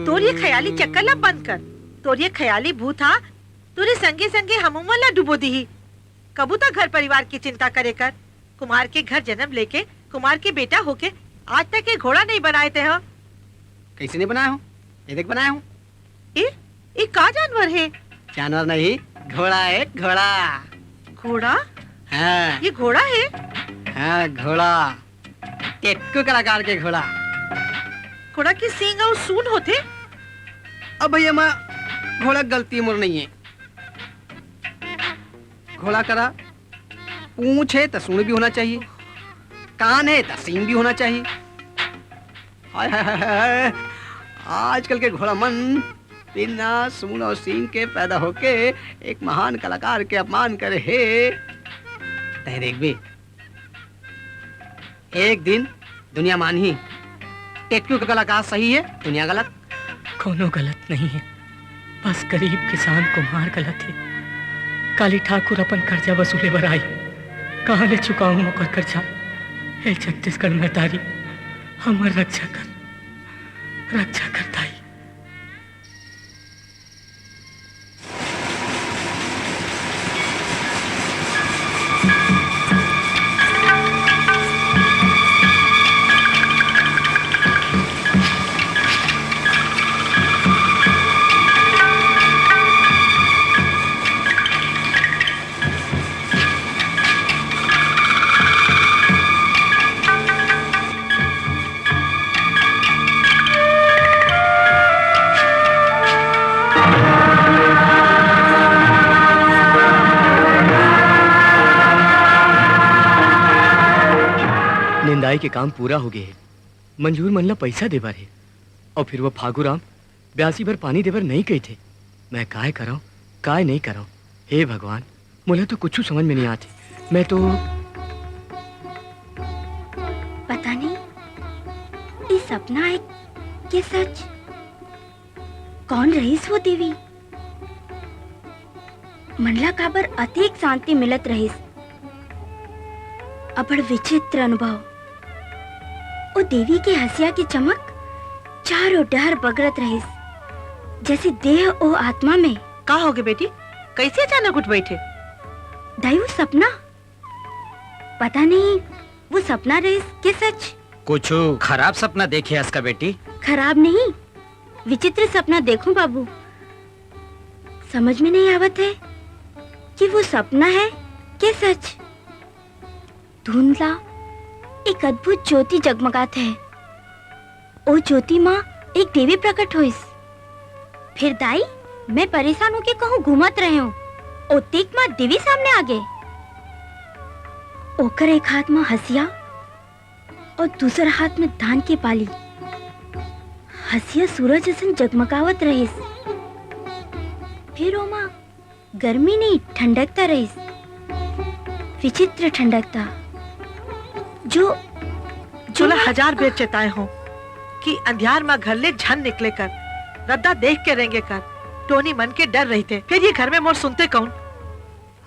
तोर ये ख्याली चक्कर ला बंद कर। तोर ये ख्याली भूत हा तोरे संगे संगे हमू मन ला डुबो दिही। कभू त घर परिवार के चिंता करे कर। कुम्हार के घर जन्म लेके, कुम्हार के बेटा होके आज तक ये घोड़ा नहीं बनाए तैं हा। कैसे नहीं बनाया हूँ? ये देख बनाया हूँ। ए, ए का जानवर हे? जानवर नहीं, घोड़ा है, घोड़ा। घोड़ा? हाँ। ये घोड़ा हे? हाँ, घोड़ा। टेटकू कलाकार के घोड़ा। घोड़ा के सींग अउ सूंड होथे? अब भैया माँ, घोड़ा गलती मोर नहीं है। घोड़ा करा पूंछ है त सूंड भी होना चाहिए, कान है त सींग भी होना चाहिए। हाय, हाय, हाय, हाय, हाय। आजकल के घोड़ा मन बिना सूंड और सींग के पैदा होके एक महान कलाकार के अपमान करे हे। तय देखबे, एक दिन दुनिया मानही, टेटकू के कलाकार सही है, दुनिया गलत। कोनो गलत नहीं है, बस गरीब किसान कुम्हार गलत है। काली ठाकुर अपन कर्जा वसूले बर आई, कहाँ ले चुकाऊं ओकर कर्जा? हे छत्तीसगढ़ महतारी, हमर रक्षा कर, रक्षा कर दाई। निंदाई के काम पूरा हो गे हे। मंजूर मन ला पइसा दे बर हे, अउ फिर वो फागू राम ब्यासी बर पानी दे बर नइ कहिथे। मैं काय करंव, काय नइ करंव? हे भगवान, मोला तो कुछु समझ में नइ आत हे। मैं तो पता नहीं, ये सपना है के सच? कौन रहिस वो देवी? मन ला काबर अतेक शांति मिलत रहिस? अबड़ विचित्र अनुभव। ओ देवी के हंसिया के चमक चारों डहर बगरत रहिस, जैसे देह ओ आत्मा में। का होगे बेटी, कैसे अचानक उठ बैठे? दाई, वो सपना, पता नहीं वो सपना रहिस के सच। कुछु खराब सपना देखे हस का बेटी? खराब नहीं, विचित्र सपना देखूं बाबू। समझ में नहीं आवत है कि वो सपना है के सच। धुंधला एक अद्भुत ज्योति जगमगात है। ओ ज्योति म एक देवी प्रकट होइस। फिर दाई, मैं परेशान होके कहूँ घूमत रहेंव, ओतेक म देवी सामने आगे। ओकर एक हाथ म हंसिया अउ दूसर हाथ म धान के बाली। हंसिया सूरज असन जगमगावत रहिस। फिर ओमा गर्मी नहीं, ठंडक त रहिस। विचित्र ठंडक था, जो, जो तोला ना हजार बेर चेताए हों कि अंधियार म घर ले झन निकले कर, रद्दा देख के रेंगे कर, टोनी मन के डर रहिथे। फेर ये घर में मोर सुनथे कौन?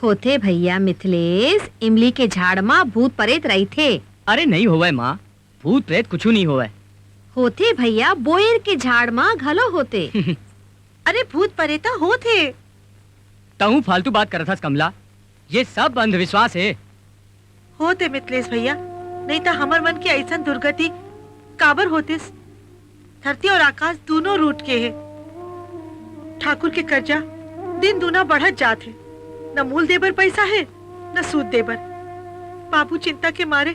होथे भैया मिथलेश, इमली के झाड़ म भूत परेत रहिथे। अरे नइ होवय माँ, भूत प्रेत कुछू नइ होवय। होथे भैया, बोइर के झाड़ म घलो होथे। अरे भूत परेत होथे। तहूँ फालतू बात करत हस कमला, ये सब अंधविश्वास हे। होथे मिथलेश भैया, नइ त हमर मन के अइसन दुर्गति काबर होतिस? धरती अउ आकाश दूनों रूठ गे हे। ठाकुर के करजा दिन दूना बढ़त जात हे, न मूल दे बर पइसा हे, न सूद दे बर। बाबू चिंता के मारे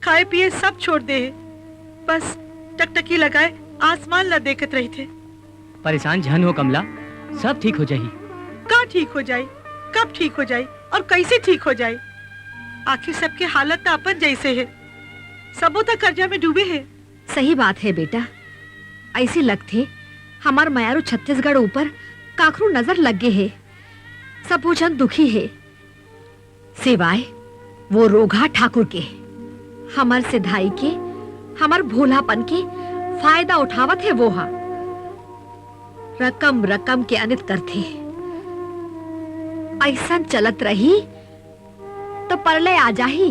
खाए पिए सब छोड़ दे हे, बस टकटकी लगाए आसमान ला देखत रहिथे। परेशान झन हो कमला, सब ठीक हो जाही। का ठीक हो जाई, कब ठीक हो जाई अउ कइसे ठीक हो जाई? आखिर सबके हालत त अपन जइसे हे, सबो त करजा में डूबे हे। सही बात हे बेटा, अइसे लगथे हमर मयारू छत्तीसगढ़ ऊपर काखरू नजर लग गे हे, सबो झन दुखी हे। सिवाय वो रोगहा ठाकुर के, हमर सिधाई के, हमर भोलापन के फायदा उठावत हे वो हा। रकम रकम के अनित करथे। अइसन चलत रही त परलय आ जाही।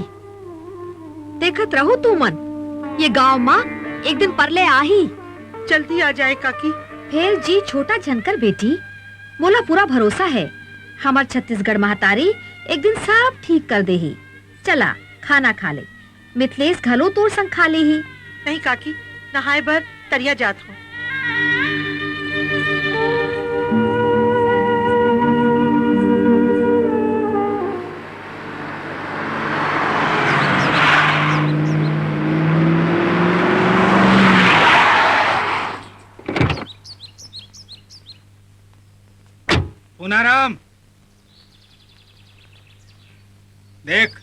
देखत रहू तुमन, ये गांव म एक दिन परलय आही। जल्दी आ जाए काकी। फेर जी छोटा झन कर बेटी, मोला पूरा भरोसा हे, हमर छत्तीसगढ़ महतारी एक दिन सब ठीक कर देही। चला, खाना खा ले। मिथलेश घलो तोर संग खा लेही। नहीं काकी, नहाए बर तरिया जात हों। पुनाराम, देख,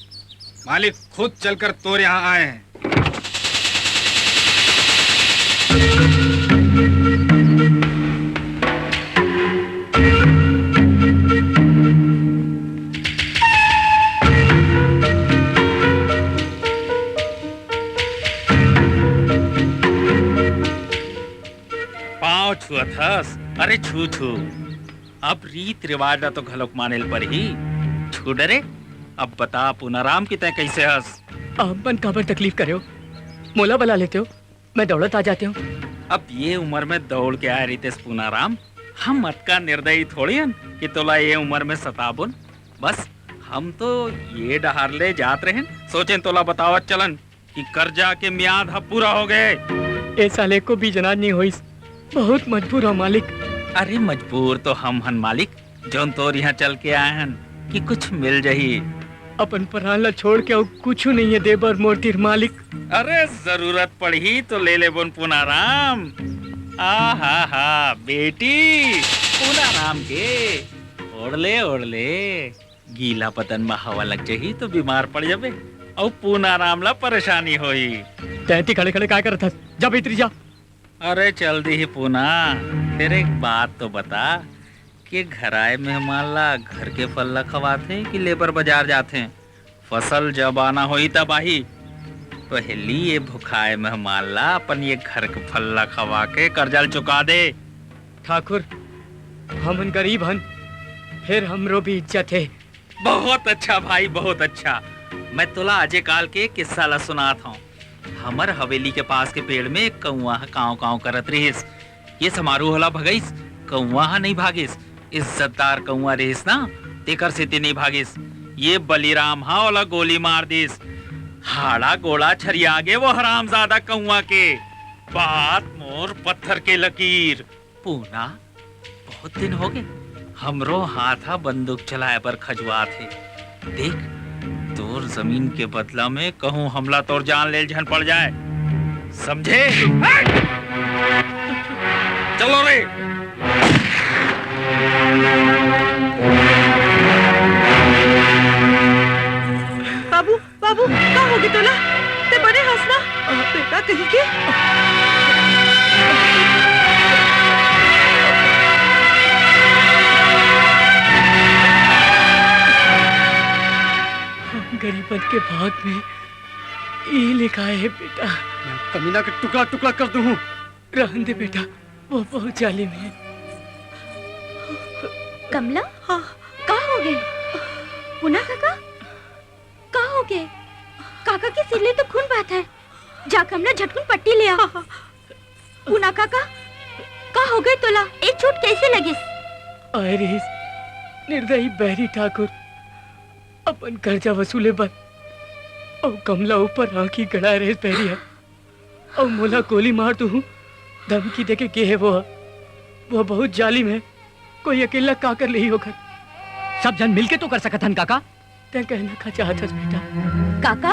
मालिक खुद चलकर तोर यहाँ आए हैं। पाँव छुअत हस? अरे छू छू। अब रीत रिवाज ला तो घलोक माने ल परही। छू डरे, अब बता पुनाराम कि तैं कइसे हस? आप मन काबर तकलीफ करे हो? मोला बला लेते हो, मैं दौड़त आ जाते हूँ। अब ये उम्र में दौड़ के आए रहितेस पुनाराम, हम अतका निर्दयी थोड़ी हन कि तोला ये उम्र में सताबोन। बस हम तो ये डहार ले जात रहेन, सोचेन तोला बतावत चलन कि कर्जा के मियाद ह पूरा हो गए। ए साल एको बीज अनाज नहीं होइस, बहुत मजबूर हो मालिक। अरे मजबूर तो हम हन मालिक, जौन तोर यहाँ चल के आए हन कि कुछ मिल जही। अपन प्राण ला छोड़ के अउ कुछ नहीं है देबर मोर तीर मालिक। अरे जरूरत पड़ही तो ले लेबोन पुनाराम। आ हा हा बेटी पुनाराम के ओढ़ ले ओढ़ ले। गीला बदन म हवा लग जही तो बीमार पड़ जाबे, अउ पूनाराम ला परेशानी होही। तैं एती खड़े खड़े काय करत हस? जा भीतरी जा। अरे चल दीही पूना, फेर एक बात तो बता के घर आए मेहमान ला घर के फल ला खवाथे कि लेबर बाजार जाथे? फसल जब आना होही तब आही। पहली ये भुखाए मेहमान ला अपन ये घर के फल ला खवा के कर्जा ल चुका दे। ठाकुर, हमन गरीब हन, फेर हमरो भी इज्जत हे। बहुत अच्छा भाई, बहुत अच्छा। मैं तोला आजे काल के किस्सा ला सुनात हौं। हमर हवेली के पास के पेड़ में एक कौआ ह कांव कांव करत रिहिस। ये समारू ओला भगइस, कौआ ह नइ भागिस। इज्जतदार कौआ रिहिस ना, तेकर सेती नइ भागिस। ये बलिराम ह ओला गोली मार दिस। हाड़ा गोड़ा छरिया गे वो हरामजादा कौआ के। बात मोर पत्थर के लकीर। पूना, बहुत दिन होगे, हमरो हाथ ह बंदूक चलाए बर खजुआत हे। देख, तोर जमीन के बदला में कहूं हमला तोर जान लेल झन पड़ जाए, समझे? चलो रे। बाबू, बाबू, का होगे तोला? तैं बने हस ना? बेटा कहीं के। गरीबन के भाग में ये लिखा है बेटा। मैं कमीना के टुकड़ा टुकड़ा कर दूं। रहन दे बेटा, वो बहुत जालिम है। कमला, हाँ। का हो गए? पूना काका, का हो गए? काका के सिर ले तो खून बहत है। जा कमला, झटकुन पट्टी ले आ। हाँ, हाँ। पूना काका, का हो गए तोला? ए चोट कैसे लगिस? अरे, निर्दयी बैरी ठाकुर अपन कर्जा वसूले बर अउ कमला ऊपर आंखी गड़ाए रहे बैरिया, अउ मोला गोली मार दूहूं धमकी देके गे हे वो। वो बहुत जालिम है, कोई अकेला का कर लेही ओकर। सब झन मिलके तो कर सकत हन काका। तैं कहना का चाहत हस बेटा? काका,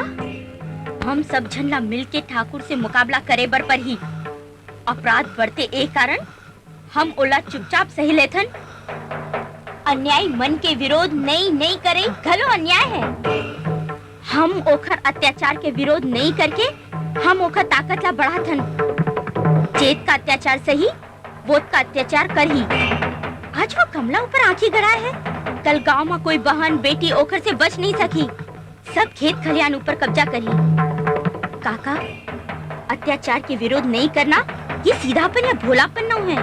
हम सब झन ला मिलके ठाकुर से मुकाबला करे बर परही। अपराध बढ़ते ए कारण हम ओला चुपचाप सही लेथन। अन्यायी मन के विरोध नइ, नइ करे घलो अन्याय है। हम ओखर अत्याचार के विरोध नइ करके हम ओखर ताकत ला बढ़ाथन। जेत का अत्याचार सही, वोत का अत्याचार करही। आज वो कमला ऊपर आंखी गड़ाए है, कल गांव में कोई बहन बेटी ओखर से बच नहीं सकी। सब खेत खलिहान ऊपर कब्जा करही। काका, अत्याचार के विरोध नहीं करना, ये सीधापन या भोलापन नउ है,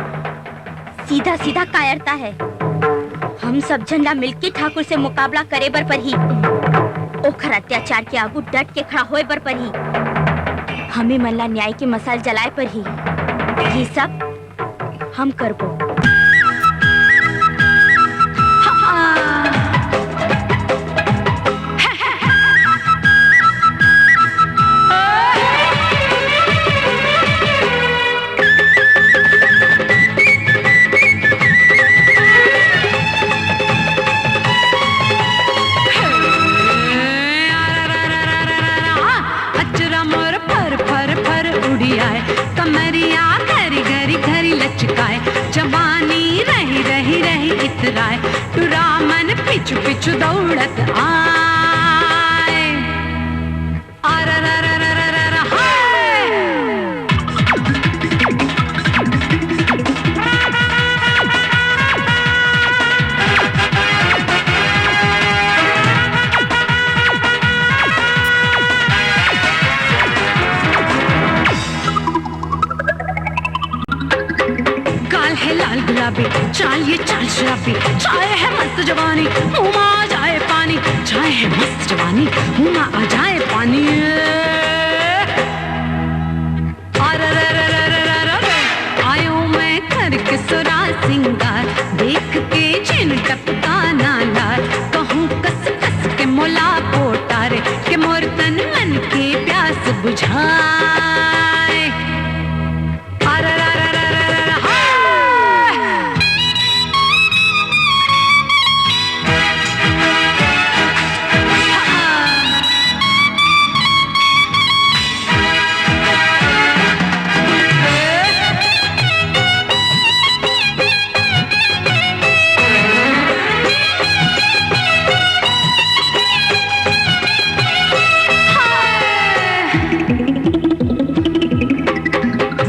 सीधा सीधा कायरता है। हम सब झन ला मिलके ठाकुर से मुकाबला करे बर परही, ओखर अत्याचार के आगू डट के खड़ा होए बर परही। हमें मन ला न्याय के मशाल जलाए परही। ये सब हम करबो। अचरा मोर फर फर फर उड़ी आए, कमरिया घरी घरी घरी लचकाए, जवानी रही रही रही इतराए, टुरा मन पिछु पिछु दौड़त आए। आ रा रा रा रा रा रा रा, हाय। गाल है लाल गुलाबी, चाल ये चाल शराबी, चाय है मस्त जवानी, मुंह में आ जाए पानी, चाय है मस्त जवानी, मुंह में आ जाए पानी। आ रा रा रा रा रा रा रा रा। आयो मैं करके सुरा सिंगार, देख के जिन टपका ना लार, कहूँ कस कस के मोला पोटारे, के मोर तन मन के प्यास बुझाए। आ रा रा रा रा रा रा रा, हाय।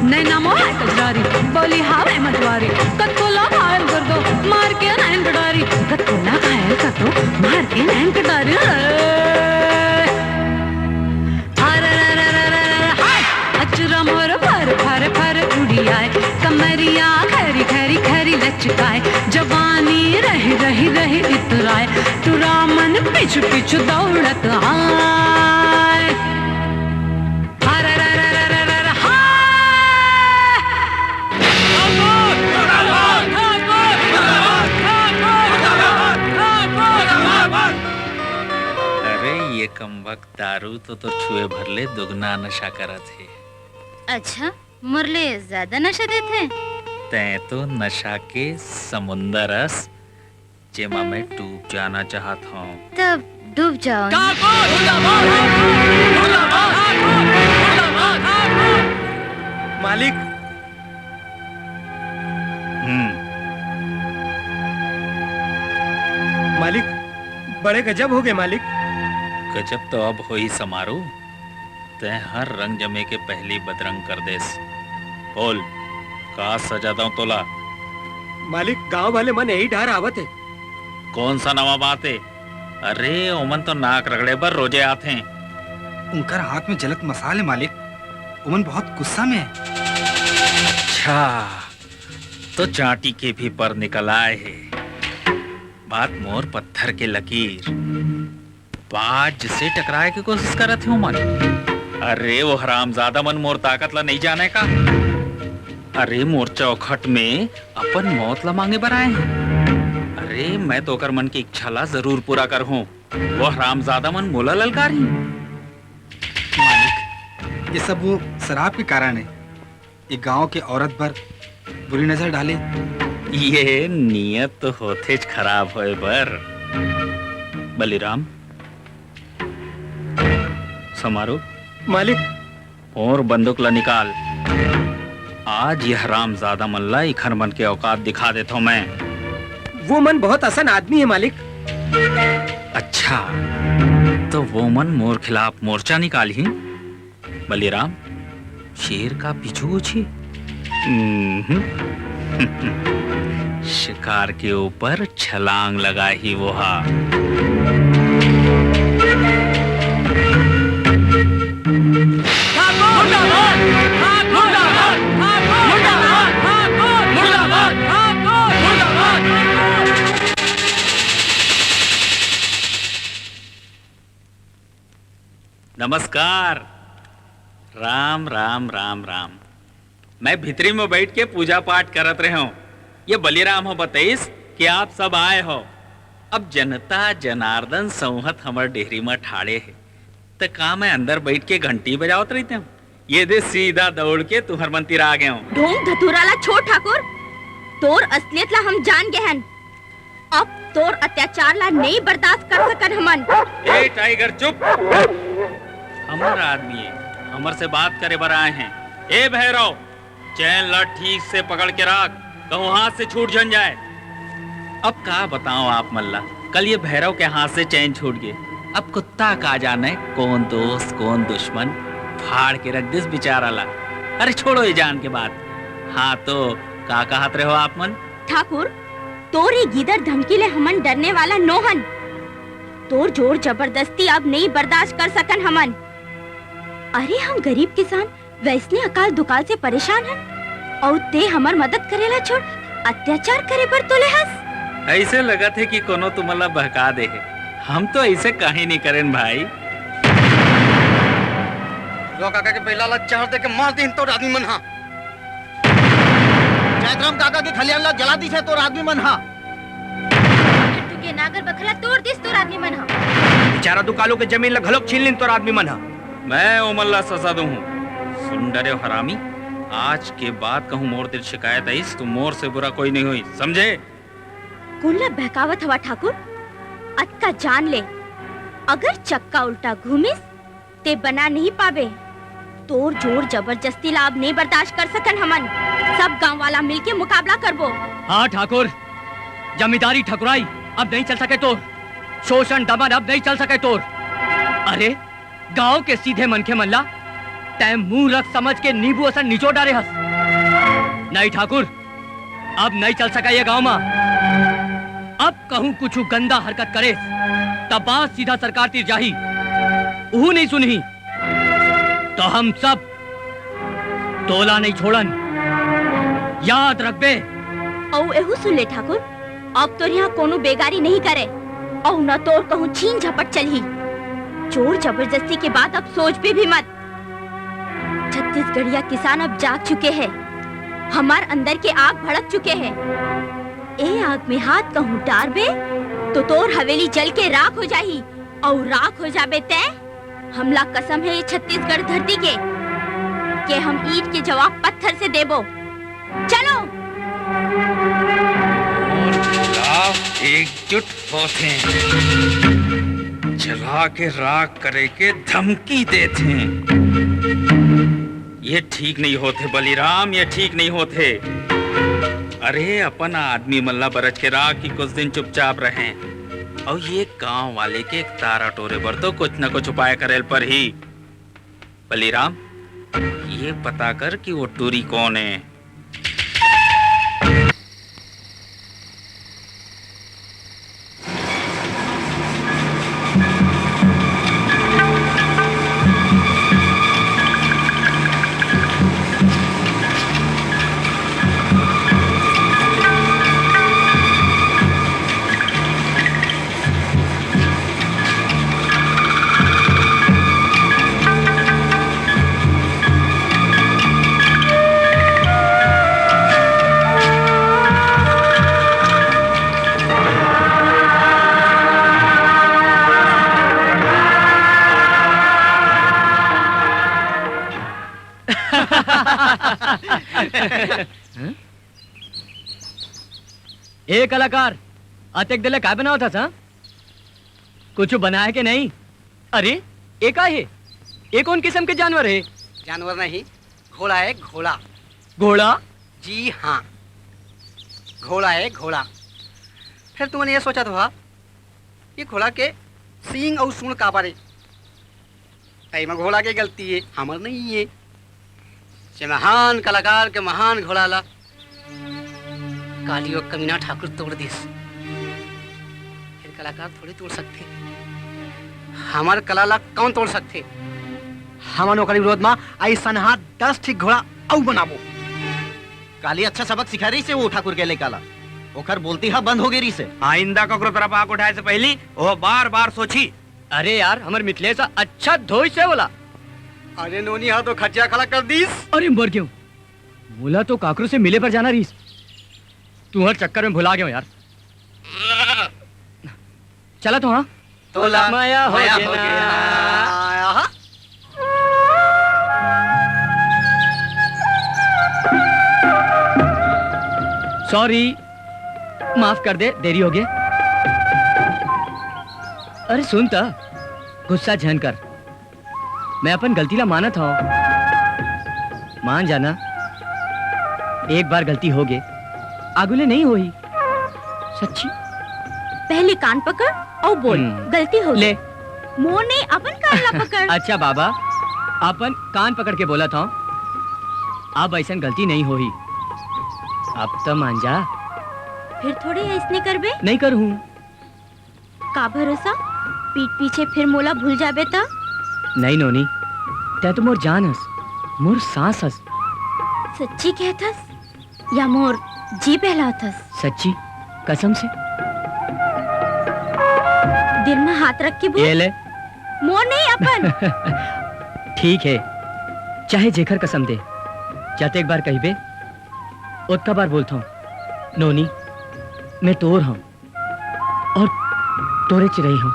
नैना मोर है कजरारी, बोली हवे मतवारी, कतको ला घायल कर दो, मार के नैन कटारी, कतको ला घायल कर दो, मार के नैन कटारी। अरे रे रे रे रे रे, हाय! अचरा मोर फर फर फर उड़ी आए, कमरिया घरी घरी घरी लचकाए, जवानी रही रही रही इतराए, टुरा मन पिछु पिछु दौड़त आए। अरे रे रे रे रे रे, हाय! अरे, ये कमबख्त दारू तो तोर छुए भर ले दुगना नशा करत हे। अच्छा, मोर ले ज्यादा नशा देथे? तैं तो नशा के समुंदर अस, जेमा मैं डूब जाना चाहत हौं। तब डूब जाओ ना। मालिक। हम्म। मालिक, बड़े गजब हो गए मालिक। गजब तो अब होही समारू, तैं हर रंग जमे के पहली बदरंग कर देस। बोल, का सजा दंव तोला? मालिक, गांव वाले मन यही डहर आवत हे। कौन सा नवा बात हे? अरे, ओमन तो नाक रगड़े बर रोजे आथे। उनकर हाथ में जलत मसाल हे मालिक, ओमन बहुत गुस्सा में हे। अच्छा, तो चांटी के भी पर निकल आए हे। बात मोर पत्थर के लकीर। बाज से टकराए के कोशिश करत हे ओमन। अरे, वो हरामजादा मन मोर ताकत ला नहीं जाने का? अरे, मोर चौखट में अपन मौत ला मांगे बर आए हे। अरे, मैं तो ओकर मन की इच्छा ला जरूर पूरा करहूं। वो हरामजादा मन मोला ललकारही। मालिक, ये सब वो शराब के कारण हे। ये गांव के औरत बर बुरी नजर डाले। ये नियत तो होथेच खराब होए बर। बलिराम, समारो। मालिक। और बंदूक ला निकाल। आज ये हरामजादा मन ला इखर मन के औकात दिखा देथों मैं। वो मन बहुत असन आदमी हे मालिक। अच्छा, तो वो मन मोर खिलाफ मोर्चा निकालही? बलिराम, शेर का पीछू उछी? हम्म। शिकार के ऊपर छलांग लगाही वो हा। नमस्कार। राम राम राम राम। मैं भीतरी में बैठ के पूजा पाठ करत रहे हूँ। ये बलिराम हो बताइस कि आप सब आए हो। अब जनता जनार्दन संवत हमर डेहरी में ठाड़े हे, त का मैं अंदर बैठ के घंटी बजावत रहितेंव? ये दे सीधा दौड़ के तुंहर मन तीर आ गेंव। ढोंग धतूरा ला छोड़ ठाकुर, तोर असलियत ला हम जान गे हन। अब तोर अत्याचार ला नहीं बर्दाश्त कर सकन हमन। ए टाइगर, चुप। हमर आदमी हे, हमर से बात करे बर आए हे। ए भैरव, चैन ला ठीक से पकड़ के राख, कहूँ हाथ से छूट झन जाए। अब का बताओं आप मन ला, कल ये भैरव के हाथ से चैन छूट गे। अब कुत्ता का जाने कौन दोस्त कौन दुश्मन, फाड़ के रख दिस बेचारा ला। अरे छोड़ो ये जान के बात। हाँ तो का कहत रहे हो आप मन? ठाकुर, तोर ये गीदड़ धमकी ले हमन डरने वाला नोहन। तोर जोर जबरदस्ती अब नहीं बर्दाश्त कर सकन हमन। अरे हम गरीब किसान वैसने अकाल दुकाल से परेशान हन, अउ ते हमर मदद करेला छोड़, अत्याचार करे बर तोले हस। ऐसे लगत हे कि कोनो तुमन ला बहका दे हे। हम तो ऐसे कहीं नहीं करेन भाई। लो काका के बैला ला चहर दे के मार दीन तोर आदमी मन हा। जयतराम काका के खलियान ला जला दीस हे तोर आदमी मन हा। बिट्टू के नागर बखला तोड़ दिस तोर आदमी मन हा। बेचारा दुकालो के जमीन ला घलोक छीन लिन तोर आदमी मन हा। मैं ओमन ला सजा दूहूं। सुन डरे हरामी, आज के बाद कहूं मोर तीर शिकायत आइस तो मोर से बुरा कोई नहीं होई, समझे? कोन ला बहकावत हवा ठाकुर? अतका जान ले, अगर चक्का उल्टा घूमिस ते बना नहीं पाबे। तोर जोर जबरदस्ती ला अब नहीं बर्दाश्त कर सकन हमन। सब गांव वाला मिलके मुकाबला करबो। हाँ ठाकुर, जमींदारी ठकुराई अब नहीं चल सके तोर, शोषण दमन अब नहीं चल सके तोर। अरे गांव के सीधे मनखे मन ला तैं मूरख समझ के नींबू असन निचोड़ डारे हस। नहीं ठाकुर, अब नहीं चल सका ये गांव मा। अब कहूं कुछु गंदा हरकत करेस, तब बात सीधा सरकार तीर जाही, उहू नहीं सुनही। तो हम सब तोला नहीं छोड़न, याद रखबे। अउ एहू सुन ले ठाकुर, अब तोर यहाँ कोनो बेगारी नहीं करे, अउ न तोर कहूँ छीन झपट चलही। जोर जबरदस्ती के बात अब सोचबे भी मत। छत्तीसगढ़िया किसान अब जाग चुके हैं, हमार अंदर के आग भड़क चुके हैं। ए आग में हाथ कहूँ डारबे तो तोर हवेली जल के राख हो जाही, अउ राख हो जाबे तै। हमला कसम है ये छत्तीसगढ़ धरती के, के हम ईंट के जवाब पत्थर से देबो। चलो। मोर खिलाफ एकजुट होथे, जला के राख करे के धमकी देथे। ये ठीक नहीं होथे बलिराम, ये ठीक नहीं होथे। अरे अपन आदमी मन ला बरच के राख कि कुछ दिन चुपचाप रहें। अउ ये गांव वाले के एकतारा टोरे बर तो कुछ न कुछ उपाय करेल परही। बलिराम, ये पता कर कि वो टूरी कौन है। ए कलाकार, अतेक देर ले काय बनावत हस, हाँ? कुछ बनाए के नहीं? अरे, ए का हे? ए कौन किस्म के जानवर हे? जानवर नहीं, घोड़ा है, घोड़ा। घोड़ा? जी हाँ, घोड़ा है, घोड़ा। फिर तुमन ये सोचत होहा, ये घोड़ा के सींग अउ सूंड काबर हे? एमा घोड़ा के गलती हे, हमर नहीं हे। ये महान कलाकार के महान घोड़ा ला काली वो कमीना ठाकुर तोड़ दिस। फिर कलाकार थोड़ी तोड़ सकथे। हमर कला ला कौन तोड़ सकथे? हमन ओकर विरोध म अइसन हा दस ठीक घोड़ा अउ बनाबो। काली अच्छा सबक सिखा रहिस हे वो ठाकुर के लइका ला। ओकर बोलती हा बंद हो गे रहिस हे। आइंदा ककरो तरफ आंख उठाए से पहिली वो बार-बार सोची। अरे यार, हमर मिथलेश हा अच्छा धोइस हे ओला। अरे नोनी हा तो खचिया खड़ा कर दिस। अरे मर गेंव, मोला तो काकरो से मिले बर जाना रहिस। तुंहर चक्कर में भुला गेंव यार। चला तो हाँ। तोला मया हो मया गे हो ना। गे ना। Sorry, माफ कर दे, देरी हो गे। अरे सुन त, गुस्सा झन कर, मैं अपन गलती ला मानत हव। मान जाना, एक बार गलती हो गे, आगू ले नहीं होही। सच्ची। पहली कान पकड़ अउ बोल, हम्म। गलती हो ले। गे। मोर नहीं, अपन कान ला पकड़। अच्छा बाबा, अपन कान पकड़ के बोलत हव, अब अइसन गलती नहीं होही। अब त मान जा। फिर थोड़ी अइसने करबे? नहीं करहूँ। का भरोसा, पीठ पीछे फिर मोला भूल जाबे त? नहीं नोनी, तैं तो मोर जान हस, मोर सांस हस। सच्ची कहत हस या मोर जी बहलावत हस? सच्ची, कसम से। दिल में हाथ रख के बोल। ये ले। मोर नहीं अपन। ठीक हे, चाहे जेखर कसम दे, जतेक बार कहिबे, ओतका बार बोलथंव, नोनी, मैं तोर हंव। अउ तोरे चिरई हंव।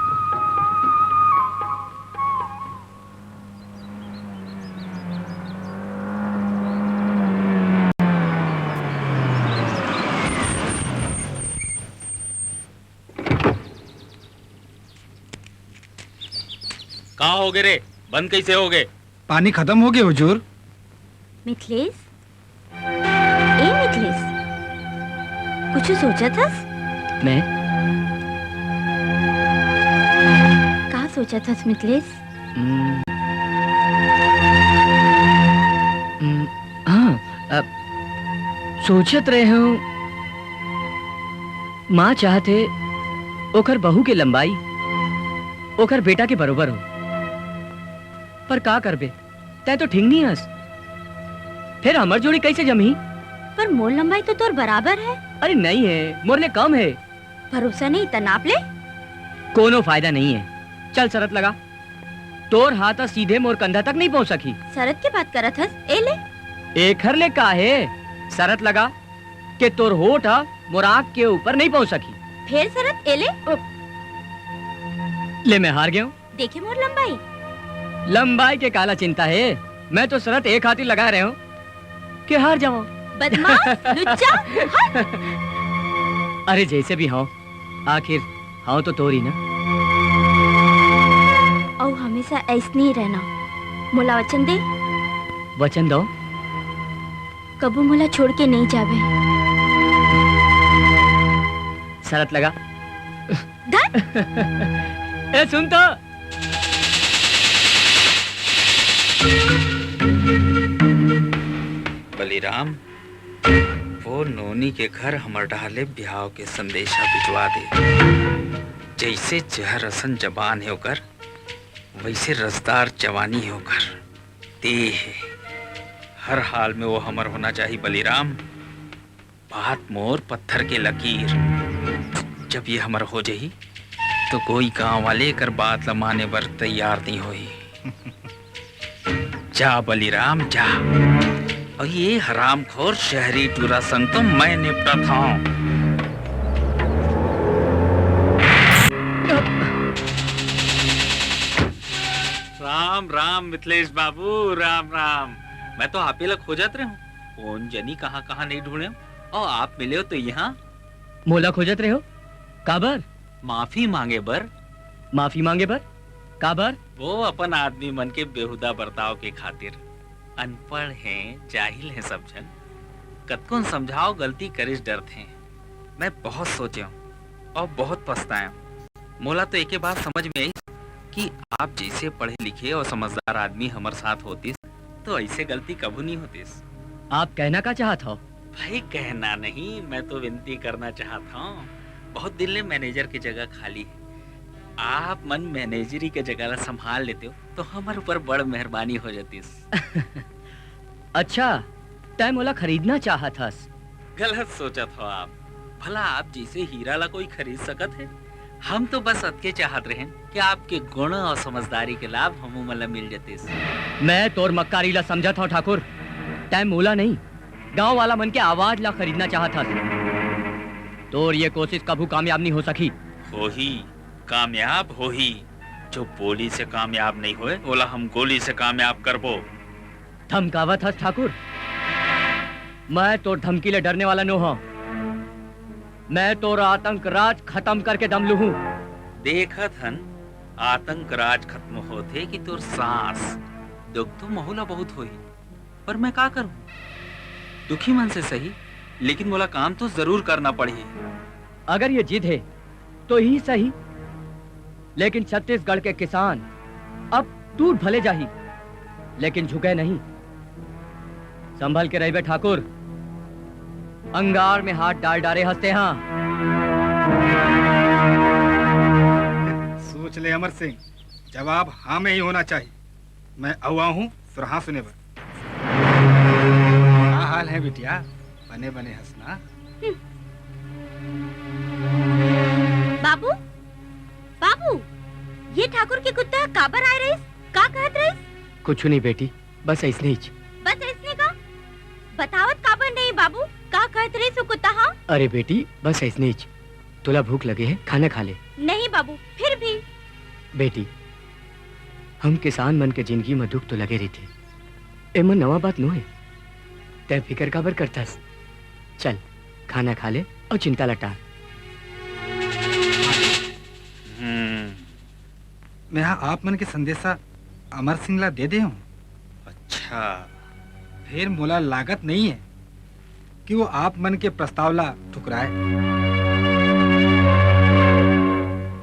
का होगे रे? बंद कइसे होगे? पानी खतम होगे हुजूर। मिथलेश, ए मिथलेश, कुछु सोचत हस? मैं? का सोचत हस मिथलेश? हम्म, हम्म, हाँ, अ, सोचत रहे हंव, माँ चाहत हे ओकर बहू के लंबाई ओकर बेटा के बरोबर हो। पर का करबे, तैं तो ठिंगनी हस। फेर हमर जोड़ी कइसे जमही? पर मोर लंबाई तो तोर बराबर हे। अरे नहीं हे, मोर ले कम हे। भरोसा नहीं त नाप ले। कोनो फायदा नहीं हे। चल सरत लगा, तोर हाथ ह सीधे मोर कंधा तक नहीं पहुंच सकही। सरत के बात करत हस? ए ले। एखर ले का हे? सरत लगा के तोर होठ ह मोर आंख के ऊपर नहीं पहुंच सकही। फेर सरत? ए ले। ले, मैं हार गेंव। देखे मोर लंबाई। लंबाई के काला चिंता हे, मैं तो सरत ए खातिर लगा रहे हंव के हार जावंव। बदमाश, लुच्चा, हट। अरे जइसे भी हंव, आखिर हंव तो तोर ही ना। अउ हमेशा अइसने ही रहना, मोला वचन दे। वचन दंव। कभू मोला छोड़ के नहीं जाबे। सरत लगा। धत। ए, सुन तो। बलिराम, वो नोनी के घर हमर डहर ले बिहाव के संदेशा भिजवा दे। जइसे जहर असन जबान हे ओकर, वइसे रसदार जवानी हे ओकर। दे हे। हर हाल में वो हमर होना चाही बलिराम। बात मोर पत्थर के लकीर। जब ये हमर हो जही, तो कोई गांव वाले एकर बात ल माने बर तैयार नहीं होही। जा बलिराम, जा। अउ ये हरामखोर शहरी टूरा संग तो मैं निपटत हंव। राम राम मिथलेश बाबू, राम राम। मैं तो आपे ला खोजत रहे हूँ, कौन जनी कहाँ कहाँ नहीं ढूंढे हूँ, और आप मिले हो तो यहाँ। मोला खोजत रहे हो? काबर? माफी मांगे बर। माफी मांगे बर? काबर? वो अपन आदमी मन के बेहुदा बर्ताव के खातिर। अनपढ़ हैं, जाहिल हैं सब झन। कतकोन समझाओ, गलती करिस डरथे। मैं बहुत सोचे हूँ और बहुत पछताया हूँ। मोला तो एके बात समझ में आई कि आप जैसे पढ़े लिखे और समझदार आदमी हमर साथ होतिस, तो ऐसे गलती कभू नहीं होतिस। आप कहना का चाहत हो? भाई, कहना नहीं, मैं तो विनती करना चाहत हूँ। बहुत दिन ले मैनेजर की जगह खाली है, आप मन मैनेजरी के जगह ला संभाल लेते हो तो हमर ऊपर बड़ मेहरबानी हो जातीस। अच्छा, तै मोला खरीदना चाहत हस? गलत सोचत हो आप। भला आप जैसे हीरा ला कोई खरीद सकत है? हम तो बस अतके चाहत रहेन कि आपके गुण और समझदारी के लाभ हमू मन ला मिल जतिस। मैं तोर मक्कारी ला समझत हव ठाकुर, तै मोला नहीं, गांव वाला मन के आवाज ला खरीदना चाहत हस। तोर ये कोशिश कभू कामयाब नहीं हो सकी। होही, कामयाब होही। जो बोली से कामयाब नहीं होए, ओला हम गोली से कामयाब करबो। धमकावत हस ठाकुर? मैं तोर धमकी ले डरने वाला नो हूँ। मैं तोर आतंक राज खत्म करके दम लूहूं। देखत हन, आतंक राज खत्म होथे कि तोर सांस। दुख तो महू ला बहुत होही, पर मैं का करूं? दुखी मन से सही, लेकिन मोला काम तो जरूर करना पड़ही। अगर ये जिद है, तो ही सही, लेकिन छत्तीसगढ़ के किसान अब टूट भले जाही, लेकिन झुके नहीं। संभल के रहिबे ठाकुर, अंगार में हाथ डाल डारे हंसते हाँ। सोच ले अमर सिंह, जवाब हाँ में ही होना चाहिए। मैं अवा हूँ सुरहा सुने बर। का हाल है बिटिया? बने बने हंसना। बाबू, बाबू, ये ठाकुर के कुत्ता काबर आए रहिस? का कहत रहिस? कुछ नहीं बेटी, बस ऐसने ही। बस ऐसने का? बतावत काबर नहीं बाबू, का कहत रहिस वो कुत्ता हा? अरे बेटी, बस ऐसने ही। तोला भूख लगे है, खाना खा ले। नहीं बाबू, फिर भी। बेटी, हम किसान मन के जिंदगी में दुख तो लगे रहिथे, एमा नवा बात नोहे। तै फिकर काबर करथस? चल, खाना खा ले और चिंता लटा। हम्म। मैं हा आप मन के संदेशा अमर सिंह ला दे दे हूँ। अच्छा। फिर मोला लागत नहीं है कि वो आप मन के प्रस्ताव ला ठुकराए।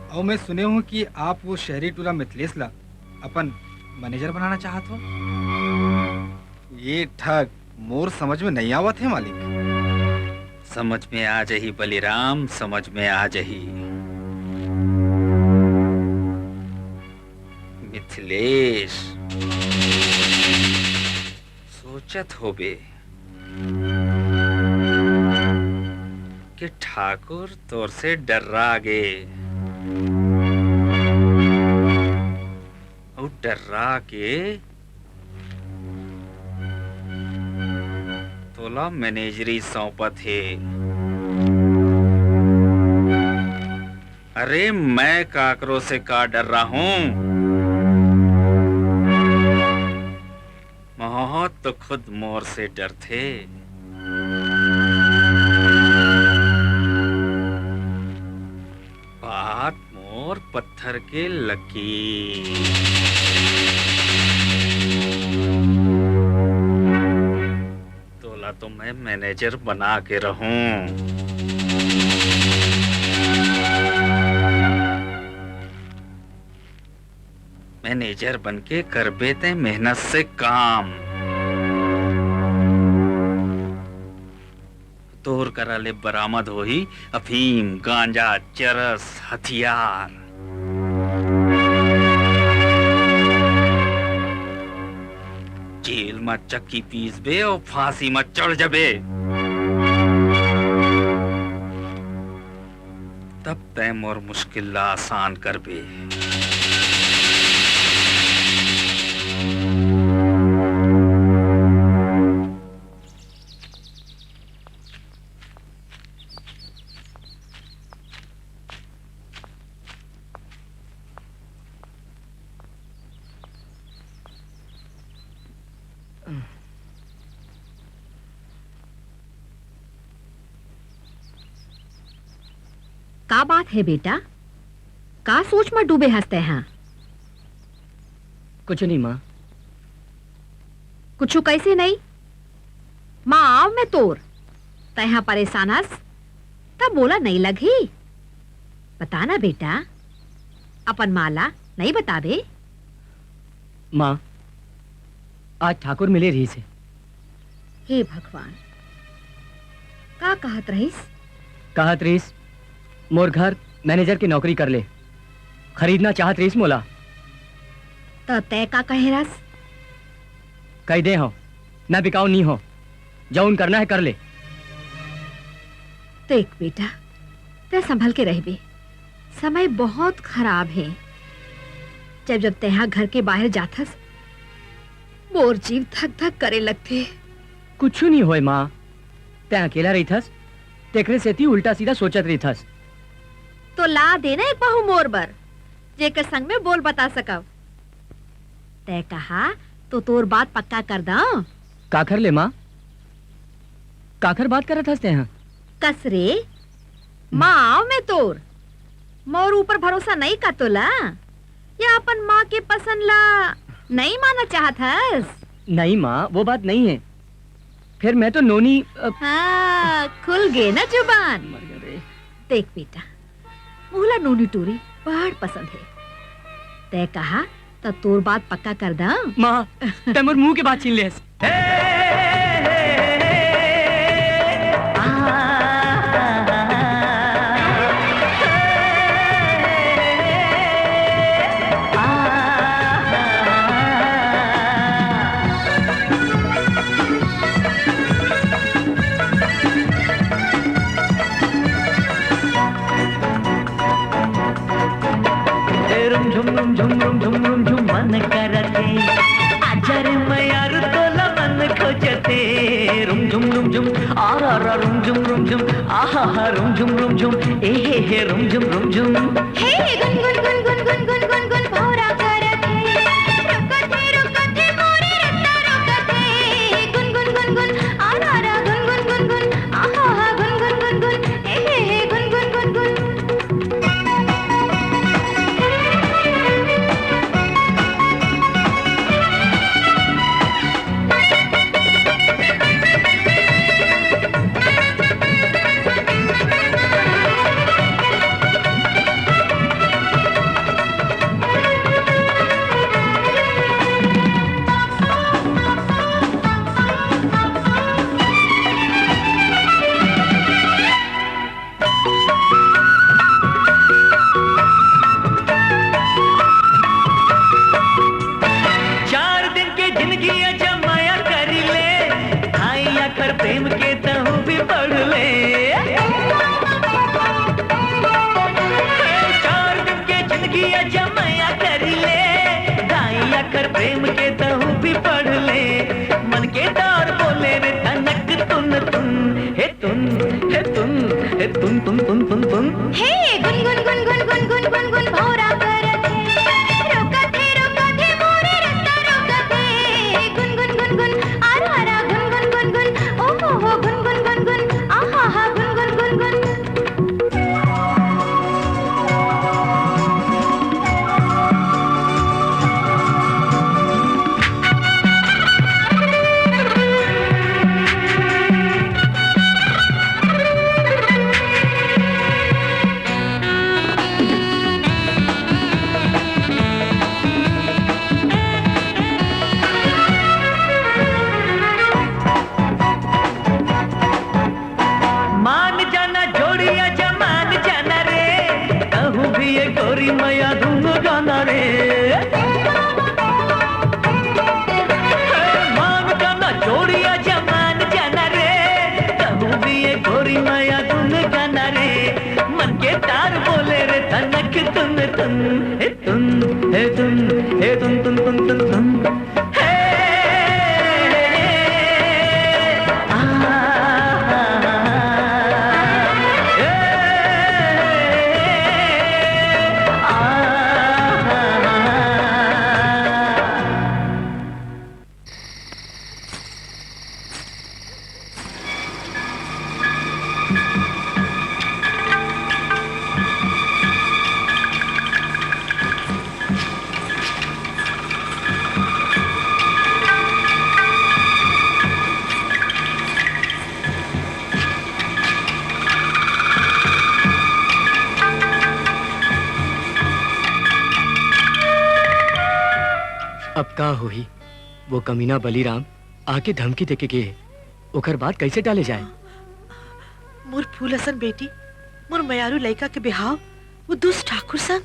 और मैं सुने हूँ कि आप वो शहरी टूरा मिथलेश ला अपन मैनेजर बनाना चाहत हो। ये ठग मोर समझ में नहीं आवत है मालिक। समझ में आ जाही बलिराम, समझ में आ जाही। मिथिलेश, सोचत होबे कि ठाकुर तोर से डर्रा गे, अउ डर्रा के तोला मैनेजरी सौंपत हे। अरे, मैं काकरो से का डर्रा हूँ? मौत तो खुद मोर से डरथे। बात मोर पत्थर के लकीर। तोला तो मैं मैनेजर बना के रहूं। मैनेजर बन के करबे तैं मेहनत से काम। तोर करा ले बरामद होही अफीम, गांजा, चरस, हथियार। जेल म चक्की पीसबे अउ फांसी म चढ़ जबे। तब तैं मोर मुश्किल ला आसान करबे। का बात हे बेटा? का सोच म डूबे हस तैं हा? कुछु नहीं माँ। कुछु कैसे नहीं? माँ आव मैं तोर, तैं हा परेशान हस, त मोला नहीं लगही। बता ना बेटा, अपन माँ ला नहीं बताबे? माँ, आज ठाकुर मिले रहिस हे। हे भगवान, का कहत रहिस? कहत रहिस, मोर घर मैनेजर के नौकरी कर ले। खरीदना चाहत रहिस मोला। त तैं का कहे रस? कह दे हो, मैं बिकाऊ नहीं हो, जौन करना है कर ले। देख बेटा, तैं संभल के रहबे, समय बहुत खराब हे। जब जब तैं घर के बाहर जाथस, मोर जीव धक धक करे लगथे। कुछु नहीं होय माँ, तैं अकेला रहिथस, तेकरे सेती उल्टा सीधा सोचत रहिथस। तो ला देना एक बहू मोर बर, जेकर संग में बोल बता सकव। तैं कहा तो तोर बात पक्का कर दंव। काखर ले माँ? काखर बात करत हस तैं हा? कस रे, माँ आव मैं तोर। मोर ऊपर भरोसा नहीं का तोला? या अपन माँ के पसंद ला नहीं माना चाहत हस? नहीं माँ, वो बात नहीं है। फिर मैं तो नोनी, अ, हाँ, खुल गे ना जुबान। मर गया रे। देख बेटा, मोला नोनी टूरी बड़ पसंद हे। तैं कहा त तोर बात पक्का कर दंव। माँ, तैं मोर मुंह के बात छीन लेस। रुम झुम रुम झुम रुम झुम रुम झुम मन करत हे, आजा रे मयारू तोला मन खोजत हे। रुम झुम रुम झुम, आ रा रा रुम झुम रुम झुम, आ हा हा रुम झुम रुम झुम, ए हे हे रुम झुम रुम झुम। हे गुन गुन गुन गुन गुन गुन गुन गुन भौरा करत हे, रुकत हे रुकत हे मोरे रत्ता रुकत हे। गुन गुन गुन गुन, आ रा रा गुन गुन गुन गुन, आ हा हा गुन गुन गुन गुन, ए हे हे गुन गुन गुन गुन। चार दिन के जिंदगी अजमाया करी ले, ढाई अखर प्रेम के तहु भी पढ़ ले। चार दिन के जिंदगी अजमाया करी ले, ढाई अखर प्रेम के तहु भी पढ़ ले। मन के तार बोले रे तनक तुन तुन, हे तुन, हे तुन, हे तुन तुन तुन तुन तुन। हे गुन गुन गुन गुन गुन गुन गुन गुन भौरा करत हे, रोकत हे रोकत हे मोरे रस्ता रोकत हे। गुन गुन गुन गुन, आरा आरा गुन गुन गुन गुन, ओ हो हो गुन गुन गुन गुन, आहा हा गुन गुन गुन गुन। मान जाना जोड़िया जमान जाना रे, कहूँ भी ये गोरी मैया धूम गाना रे। मान जाना जोड़िया जमान जाना रे, कहूँ भी ये गोरी मैया धूम गाना रे। मन के तार बोले रे तनक तुन तुन, हे तुन, हे तुन, हे तुन तुन तुन तुन तुन। अब का होही? वो कमीना बलिराम आके धमकी देके गे हे, ओकर बात कैसे टाले जाए? मोर फूल असन बेटी, मोर मयारू लइका के बिहाव वो दुष्ट ठाकुर संग?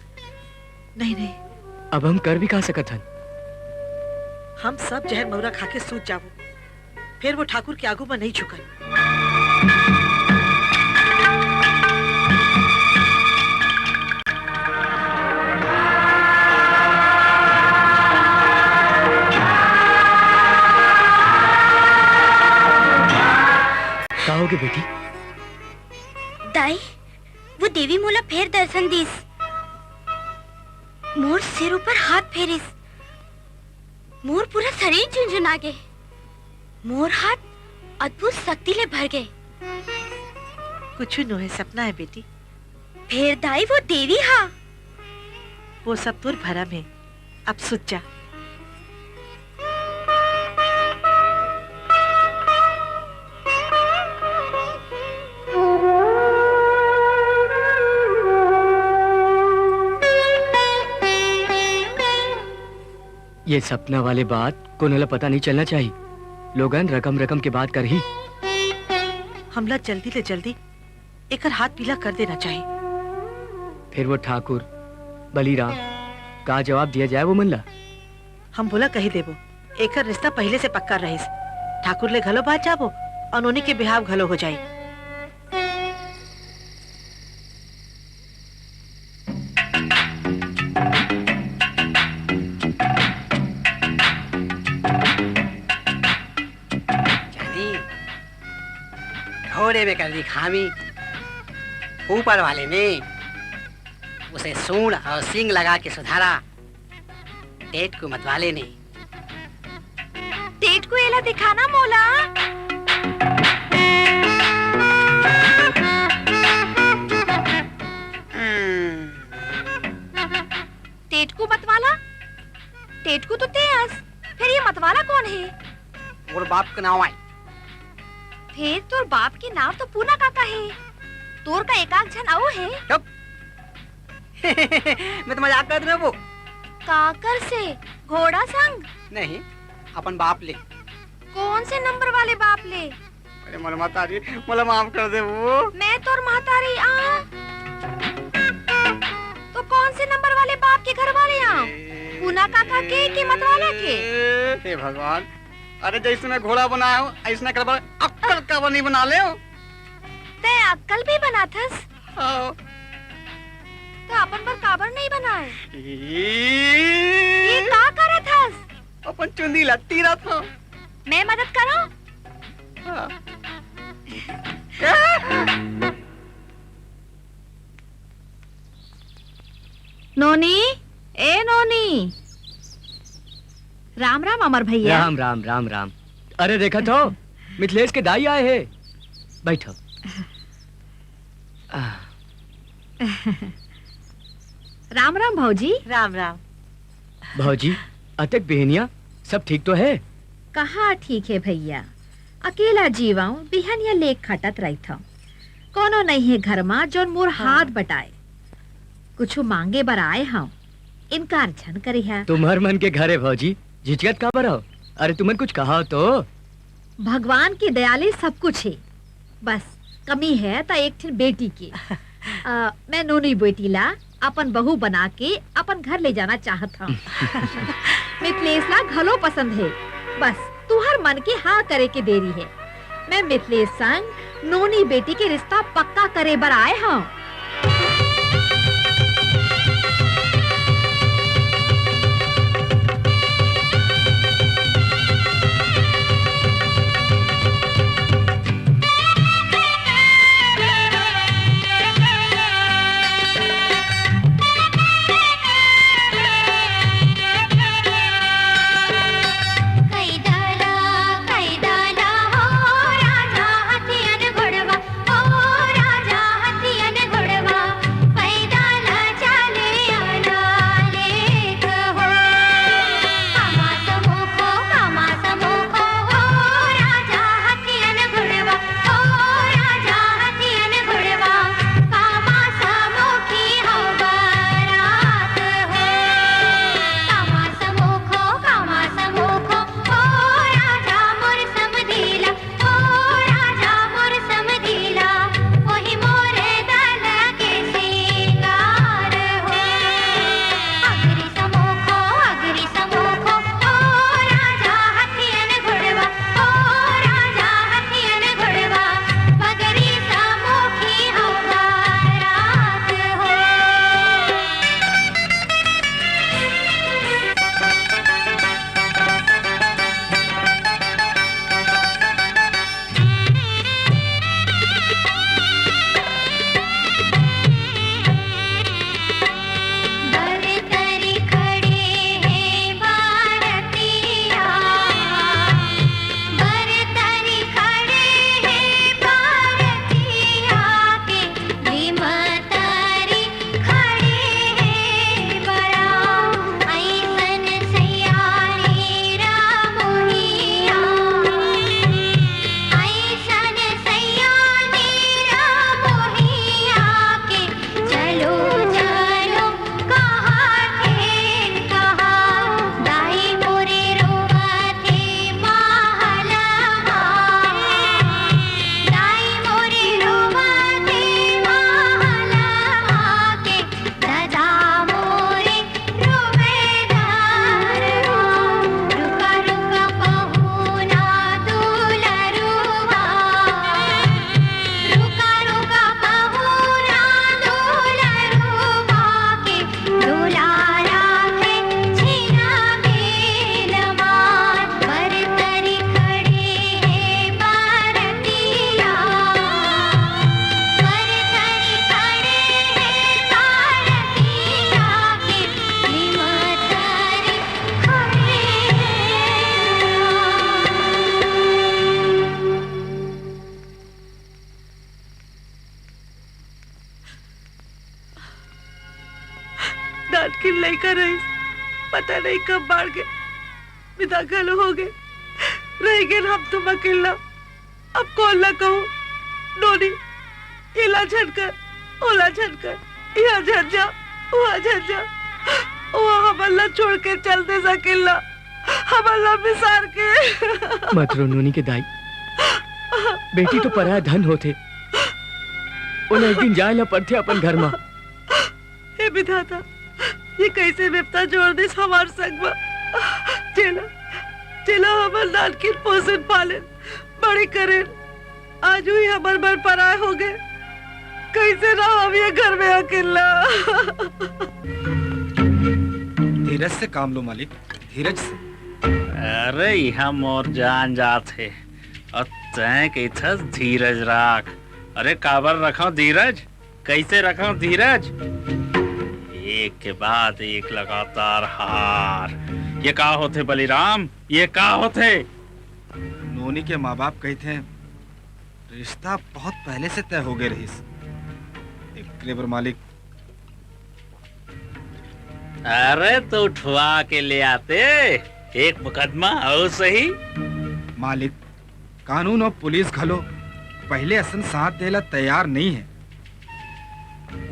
नहीं, नहीं। अब हम कर भी का सकत हन? हम सब जहर मौरा खा के सूत जाबो, फिर वो ठाकुर के आगू म नहीं झुकन। का होगे बेटी? दाई, वो देवी मोला फेर दर्शन दिस। मोर सिर ऊपर हाथ फेरिस। मोर पूरा शरीर झुनझुना गे। मोर हाथ अद्भुत शक्ति ले भर गे। कुछु नोहे, सपना हे बेटी। फेर दाई, वो देवी हा। वो सब तोर भरम हे। अब सुत जा। ये सपना वाले बात कोनो ला पता नहीं चलना चाहिए। लोगन रकम रकम के बात करही। हमला जल्दी ले जल्दी एकर हाथ पीला कर देना चाहिए। फिर वो ठाकुर, बलिराम, का जवाब दिया जाए वो मन ला? हम बोला कही देबो, एकर रिश्ता पहले से पक्का रहिस। ठाकुर ले घलो बात जाबो और नोनी के बिहाव घलो हो जाए। जानी, ढोरे में कर दी खामी। ऊपर वाले ने उसे सूंड और सींग लगा के सुधारा, टेटकू मतवाले ने। टेटकू एला दिखाना मोला। हम्म। टेटकू मतवाला? टेटकू तो ते अस, फिर ये मतवाला कौन हे? मोर बाप के नाव आय। फिर तोर बाप के नाव तो पूना काका हे, तोर का एकाक झन अउ हे? चुप। मैं तो मजाक करत रहेंव वो। काकर से? घोड़ा संग? नहीं, अपन बाप ले। कौन से नंबर वाले बाप ले? अरे मोर महतारी, मोला माफ कर दे वो। मैं तोर महतारी आ? तो कौन से नंबर वाले बाप के घर वाले आ? पूना काका के कि मतवाला के? हे भगवान, अरे जैसे मैं घोड़ा बनाया हूँ, ऐसने कर बा-, अक्कल काबर नहीं बना ले हो? तै अक्कल भी बनाथस? हाँ। तो अपन बर काबर नहीं बनाए? ई- ये का करत हस? अपन चुंदी लत्ती रथ हो। मैं मदद करो? हाँ। नोनी, ए नोनी। राम राम अमर भैया। राम राम, राम राम। अरे देखत हो, मिथिलेश के दाई आए हे। बैठो। आह। राम राम भौजी। राम राम। भौजी, अतेक बिहनिया, सब ठीक तो हे? कहाँ ठीक हे भैया, अकेला जीवंव, बिहनिया लेक खटत रहिथंव। कोनो नइ हे घर मा, जौन मोर हाँ। हाथ बटाए। कुछु मांगे बर आए हंव, इनकार झन करिहा। तुम्हर मन के घर हे भौजी, झिझकत काबर हव? अरे तुमन कुछ कहा तो। भगवान के दया ले सब कुछ हे, बस कमी हे त एक ठिन बेटी के। अ, मैं नोनी बेटी ला अपन बहू बना के अपन घर ले जाना चाहत हंव। मिथलेश ला घलो पसंद हे, बस तुहर मन के हाँ करे के देरी हे। मैं मिथलेश संग नोनी बेटी के रिश्ता पक्का करे बर आए हंव। लइका रहिस, पता नहीं कब बाढ़ के विदा घलो हो गए। रह गए हम तुम अकेला। अब कौन ला कहूँ? नोनी, इला झन कर, ओला झन कर, यहाँ झन जा, वहाँ झन जा। वो हमन ला छोड़ के चल दे सकेला, हमन ला बिसार के। मत रो नोनी के दाई, बेटी तो पराया धन होथे, ओला एक दिन जाए ला पड़थे अपन घर मा। हे विधाता, ये कैसे विपता जोर दिस हमार संग मा? जेला, जेला हमर नानकिन पोसन पालेन, बड़े करेन, आज उही हमर बर पराय हो गए। कैसे रहब ये घर में अकेला? धीरज से काम लो मालिक, धीरज से। अरे, इहाँ मोर जान जात हे, अउ तैं कहिथस धीरज राख। अरे, काबर रखव धीरज? कैसे रखव धीरज? एक के बाद एक लगातार हार। ये का होथे बलिराम? ये का होथे? नोनी के माँ बाप कहिथे, रिश्ता बहुत पहले से तय हो गए रहिस। एकरे बर मालिक। अरे, तो उठवा के ले आते एक मुकदमा अउ सही। मालिक, कानून अउ पुलिस घलो पहले असन साथ देला तैयार नहीं है।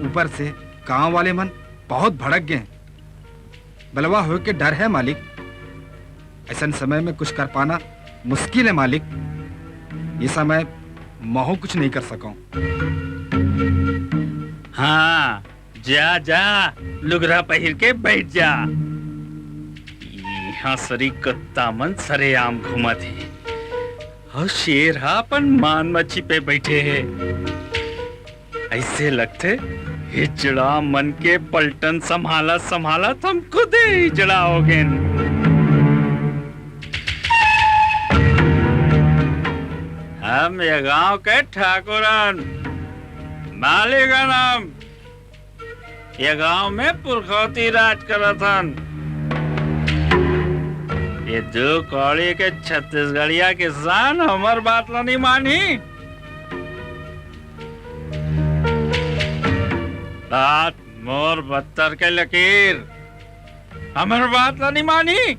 ऊपर से गांव वाले मन बहुत भड़क गए हैं। बलवा होए के डर है मालिक। ऐसन समय में कुछ कर पाना मुश्किल है मालिक। ये समय महू कुछ नहीं कर सकूं। हाँ, जा, जा, लुगरा पहिर के बैठ जा। इहाँ सरी कुत्ता मन सरेआम घूमत हे, अउ शेर ह अपन मान म छिपे बैठे हे। ऐसे लगथे, हिजड़ा मन के पलटन संभालत संभालत हम खुदे हिजड़ा हो गेन। हम ये गांव के ठाकुरन, मालिकन हम। ये गांव में पुरखौती राज करत हन। ये दू कौड़ी के छत्तीसगढ़िया किसान हमर बात ला नहीं मानही। बात मोर बत्तर के लकीर, हमर बात ला नहीं मानही।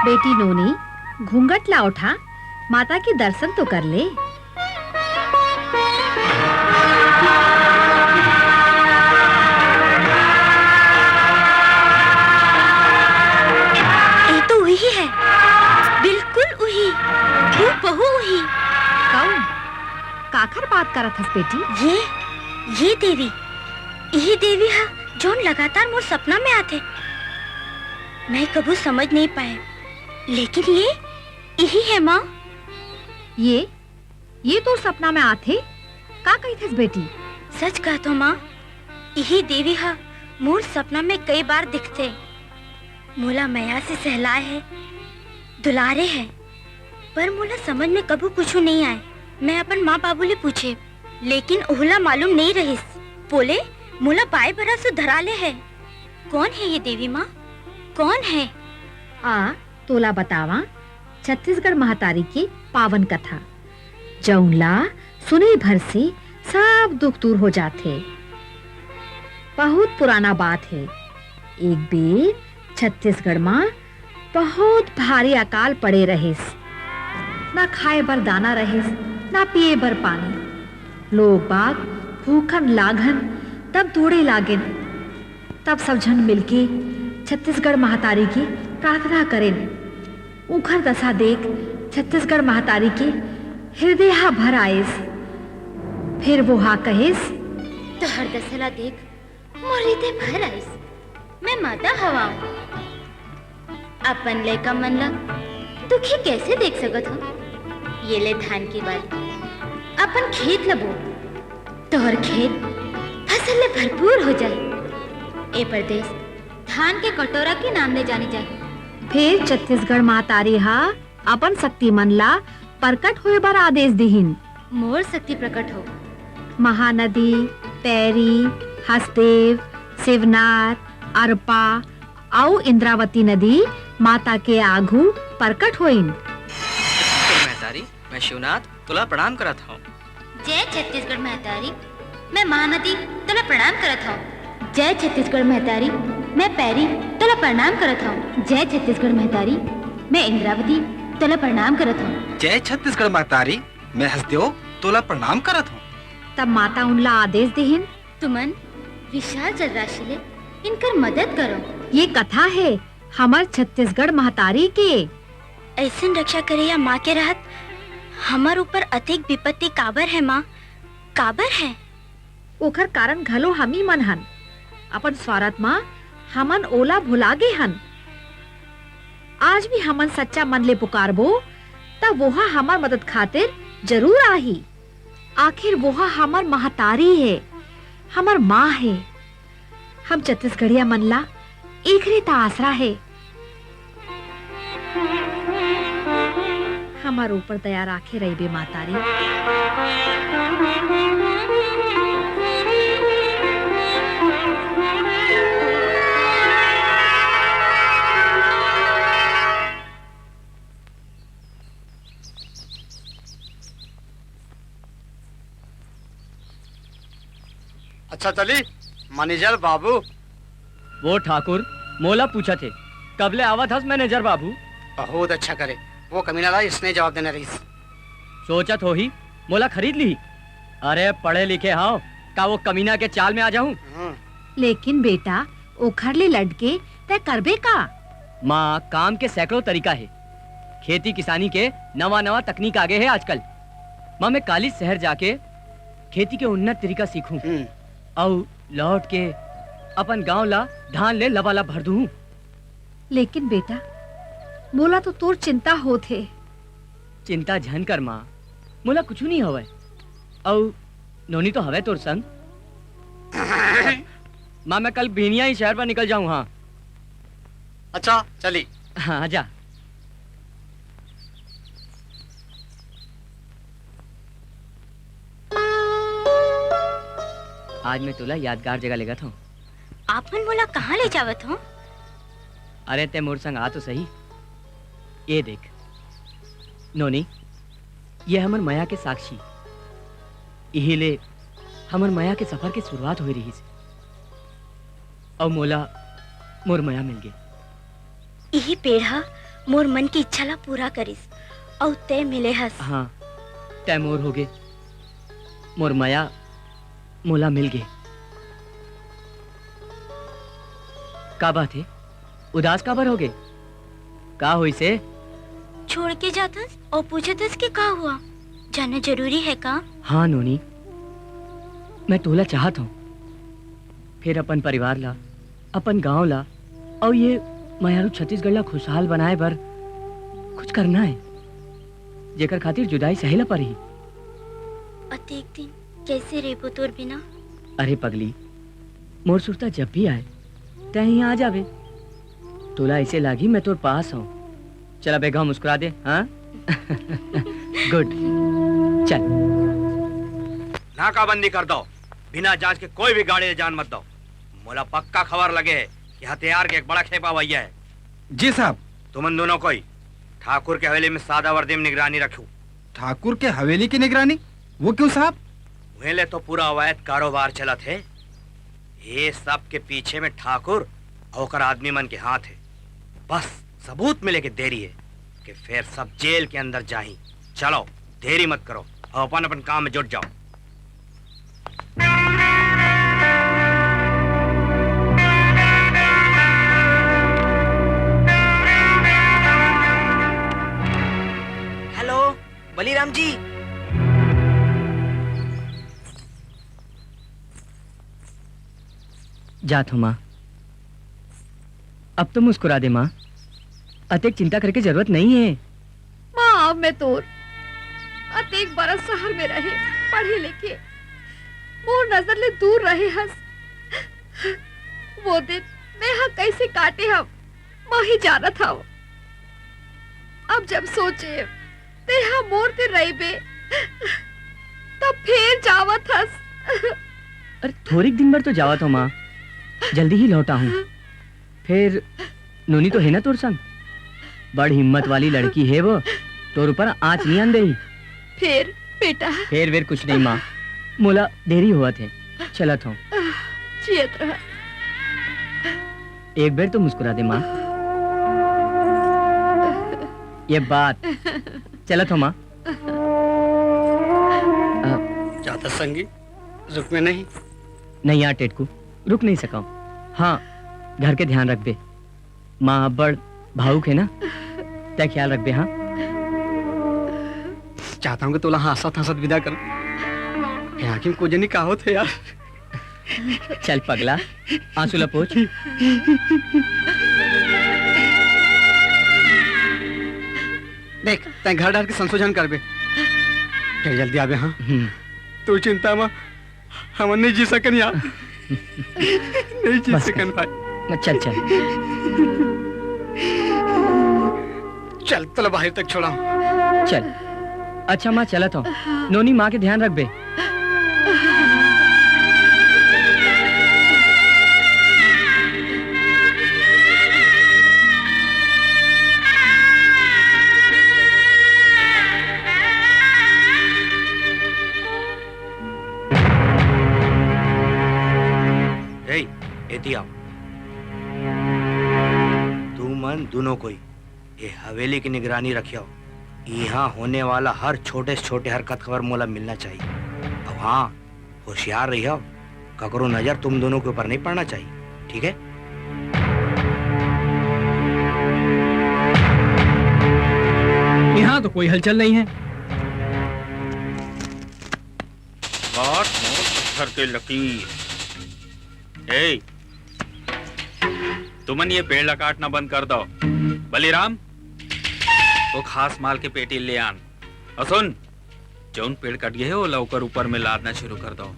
बेटी नोनी, घूंघट ला उठा, माता के दर्शन तो कर ले। ये तो वही है, बिल्कुल वही, हूबहू वही। कौन? काखर बात करत हस बेटी? ये, ये देवी, यही देवी हा, जोन लगातार मोर सपना में आथे। मैं कभू समझ नहीं पाए, लेकिन ये यही है माँ। ये, ये तोर सपना में आथे? का कहिथस बेटी? सच कहत हो माँ, यही देवी हा मोर सपना में कई बार दिखथे। मोला मया से सहलाए है, दुलारे है, पर मोला समझ में कभू कुछू नहीं आए। मैं अपन माँ बाबू ले पूछे, लेकिन ओहू ला मालूम नहीं रहिस। बोले, मोला बाय बरा सु धरा ले है। कौन है ये देवी माँ? कौन है? आ, तोला बतावा, छत्तीसगढ़ महतारी के पावन कथा, जउन ला सुने भर से सब दुख दूर हो जाथे। बहुत पुराना बात हे। एक बेर छत्तीसगढ़ म बहुत भारी अकाल पड़े रहिस। ना खाए बर दाना रहिस, ना पिए बर पानी। लोग बाग भूखन लाघन तब दौड़े लागेन। तब सब झन मिलके छत्तीसगढ़ महतारी के प्रार्थना करेन। उंखर दशा देख छत्तीसगढ़ महतारी के हृदय हा भर आइस। फिर वो हा कहिस, "तोहर दशा ला देख मोर हृदय भर आइस। मैं माता हवंव। अपन लइका मन ला दुखी कैसे देख सकत हंव? ये ले धान के बाली, अपन खेत ला बो, तोहर खेत फसल ले भरपूर हो जाए। ए प्रदेश धान के कटोरा के नाम ले जाने जाए।" फिर छत्तीसगढ़ महतारी हा अपन शक्ति मन ला प्रकट होए बर आदेश दिहिन। मोर शक्ति प्रकट हो। महानदी, पैरी, हसदेव, शिवनाथ, अरपा अउ इंद्रावती नदी माता के आघू प्रकट होइन। छत्तीसगढ़ महतारी, मैं शिवनाथ तोला प्रणाम करत हंव। जय छत्तीसगढ़ महतारी, मैं महानदी तोला प्रणाम करत हंव। जय छत्तीसगढ़ महतारी, मैं पैरी तोला प्रणाम करत हंव। जय छत्तीसगढ़ महतारी, मैं इंद्रावती तोला प्रणाम करत हंव। जय छत्तीसगढ़ महतारी, मैं हसदेव तोला प्रणाम करत हंव। तब माता उनला आदेश देहिन, तुमन विशाल जलराशि ले इनकर मदद करो। ये कथा हे हमर छत्तीसगढ़ महतारी के। अइसन रक्षा करइया माँ के रहत हमर ऊपर अतेक विपत्ति काबर हे माँ, काबर हे? ओखर कारण घलो हमी मन हन। अपन स्वारथ म हमन ओला भुला गे हन। आज भी हमन सच्चा मन ले पुकारबो, त वोहा हमर मदद खातिर जरूर आही। आखिर वोहा हमर महतारी हे, हमर माँ हे। हम छत्तीसगढ़िया मन ला एखरे त आसरा हे। हमर ऊपर दया राखे रहिबे, महतारी। अच्छा चली, मैनेजर बाबू। वो ठाकुर मोला पूछत हे, "कब ले आवत हस मैनेजर बाबू?" बहुत अच्छा करे, वो कमीना ला इसने जवाब देना रहिस। सोचत होही, मोला खरीद ली। अरे पढ़े लिखे हव, का वो कमीना के चाल में आ जाहूँ? हम्म। लेकिन बेटा, ओखर ले लड़के तय करबे का? माँ, काम के सैकड़ों तरीका हे। खेती किसानी के नवा नवा तकनीक आगे हे आजकल। माँ, मैं काली शहर जाके खेती के उन्नत तरीका सीखूं। हम्म। अउ लौट के अपन गांव ला धान ले लबालब भर दूं। लेकिन बेटा, मोला तो तोर चिंता होत हे। चिंता झन कर माँ, मोला कुछु नहीं हवय। अउ नोनी तो हवय तोर संग। माँ, मैं कल बिहनिया ही शहर पर निकल जाऊँ। हाँ। अच्छा, चली। हाँ, जा। आज मैं तोला यादगार जगह लेगत हूँ। आप मन मोला कहाँ ले जावत हो? अरे, तै मोर संग आ तो सही। ये देख नोनी, ये हमर मया के साक्षी। इही ले हमर मया के सफर के शुरुआत होए रहिस। अउ मोला मोर मया मिल गे। इही पेड़ ह मोर मन के इच्छा ला पूरा करिस, अउ तै मिले हस। हाँ, तै मोर होगे। मोर मया मोला मिल गे। का बात हे? उदास काबर होगे? का होइसे? छोड़ के जाथस अउ पूछथस कि का हुआ? जाना जरूरी हे का? हाँ नोनी, मैं तोला चाहत हूँ। फिर अपन परिवार ला, अपन गांव ला, अउ ये मयारू छत्तीसगढ़ ला खुशहाल बनाए बर कुछ करना हे, जेकर खातिर जुदाई सहे ला परही। अतेक दिन कैसे रेबो तोर बिना? अरे पगली, मोर सुरता जब भी आए, तै इहाँ आ जाबे। तोला ऐसे लागी मैं तोर पास हूँ। चला बेगम मुस्कुरा दे, हाँ? गुड। चल। नाकाबंदी कर दो। बिना जांच के कोई भी गाड़ी ले जान मत दो। मोला पक्का खबर लगे हे कि हथियार के एक बड़ा खेपा भैया हे। जी साहब। तुमन दोनों कोई ठाकुर के हवेली में सादा वर्दी में निगरानी रखू। ठाकुर के हवेली की निगरानी? वो क्यों साहब? उहें ले तो पूरा अवैध कारोबार चलत हे। ये सब के पीछे में ठाकुर अउ ओकर आदमी मन के हाथ हे। बस सबूत मिले के देरी हे कि फेर सब जेल के अंदर जाही। चलो, देरी मत करो, अब अपन अपन काम में जुट जाओ। हेलो, बलिराम जी। जात हूँ माँ, अब तो मुस्कुरा दे माँ, अतेक चिंता करे के जरूरत नहीं हे। माँ, अब मैं तोर अतेक बरस शहर में रहे, पढ़े लिखे, मोर नजर ले दूर रहे हस। वो दिन मैं हा कैसे काटे हव, मैं ही जानत हव। अब जब सोचे, तेहा मोर तीर रहिबे, तब फेर जावत हस। अरे, थोरिक दिन बर तो जावत हूँ माँ, जल्दी ही लौटा हूँ। फेर नोनी तो हे ना तोर संग? बड़ हिम्मत वाली लड़की हे वो, तोर ऊपर आँच नइ आन देही। फेर बेटा? फेर वेर कुछ नहीं माँ, मोला देरी होवत हे, चलत हूँ। जियत रह। एक बेर तो मुस्कुरा दे माँ। ये बात, चलत हूँ माँ। अ, जात हस संगी, रुकबे नहीं? नहीं यार टेटकू, रुक नहीं सकव। हाँ, घर के ध्यान रखबे। माँ अब्बड़ भावुक हे ना, तैं ख्याल रखबे, हाँ? चाहत हूँ कि तोला हंसत हंसत विदा करूँ। हे आँखी में कोजनी का होत हे यार? चल पगला, आंसू ला पोंछ। देख, तैं घर डार के संशोधन करबे, फेर जल्दी आबे, हाँ? हम्म। तू चिंता मत, हमन नहीं जी सकन यार। नहीं जी सकन भाई। चल, चल। चल, तोला बाहर तक छोड़ा। चल। अच्छा माँ, चलत हूँ। नोनी, माँ के ध्यान रखबे। ए, एती आओ। तुमन दुनों कोई ए हवेली के निगरानी रखियो। इहाँ होने वाला हर छोटे से छोटे हरकत खबर मोला मिलना चाहिए। अब हाँ, होशियार रहियो, ककरो नजर तुम दोनों के ऊपर नहीं पड़ना चाहिए, ठीक है? यहाँ तो कोई हलचल नहीं है। बात मोर पत्थर के लकीर। ए, तुमन ये पेड़ ला काटना बंद कर दो। बलिराम, वो खास माल के पेटी ले आन। अउ सुन, जौन पेड़ कट गए हे, ओला ओकर ऊपर में लादना शुरू कर दो।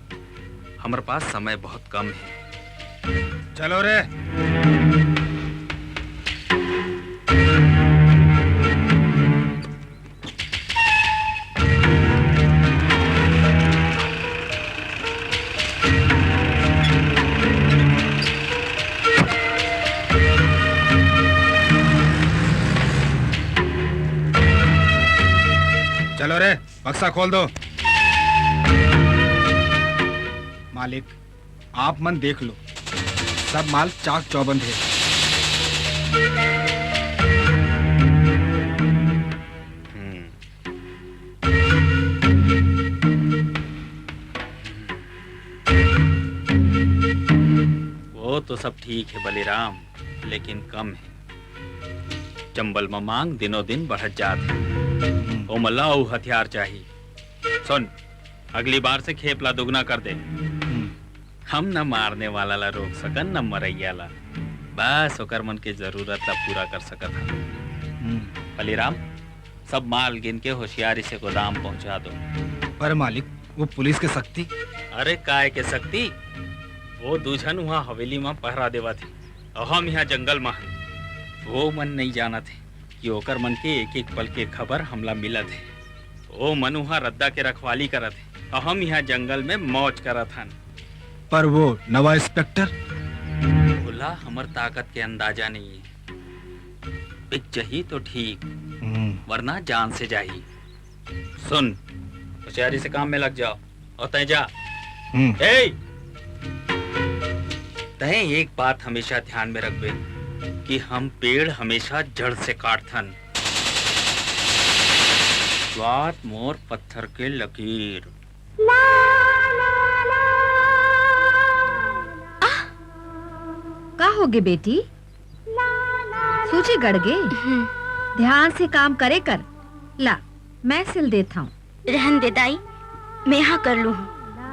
हमर पास समय बहुत कम है। चलो रे। चलो रे, बक्सा खोल दो। मालिक, आप मन देख लो, सब माल चाक चौबंद है। हम्म। वो तो सब ठीक है बलिराम, लेकिन कम है। चंबल म मांग दिनों दिन बढ़त जात है। हम्म। ओमन ला अउ हथियार चाही। सुन, अगली बार से खेप ला दुगना कर दे। हम्म। हम न मारने वाला ला रोक सकन, न मरैया ला। बस ओकर मन के जरूरत ला पूरा कर सकत हन। हम्म। बलिराम, सब माल गिन के होशियारी से गोदाम पहुंचा दो। पर मालिक, वो पुलिस के सख्ती। अरे काय के सख्ती? वो दू झन वहाँ हवेली म पहरा देवत हे, अउ हम यहाँ जंगल म हन। वो मन नइ जानत हे कि ओकर मन के एक-एक पल के खबर हमला मिलत हे। वो मन उहाँ रद्दा के रखवाली करत हे, अउ हम यहाँ जंगल में मौज करत हन। पर वो नवा इंस्पेक्टर? ओला हमर ताकत के अंदाजा नइ हे। बिक जही तो ठीक, हम्म। वरना जान से जाही। सुन, होशियारी से काम में लग जाओ। और तय जा। हम्म। ए! तय एक बात हमेशा ध्यान में रखबे कि हम पेड़ हमेशा जड़ से काटथन। बात मोर पत्थर के लकीर। आह! का होगे बेटी? सूजी गड़ गे? हम्म। ध्यान से काम करे कर। ला, मैं सिल देत हंव। रहन दे दाई, मेहा कर लूं।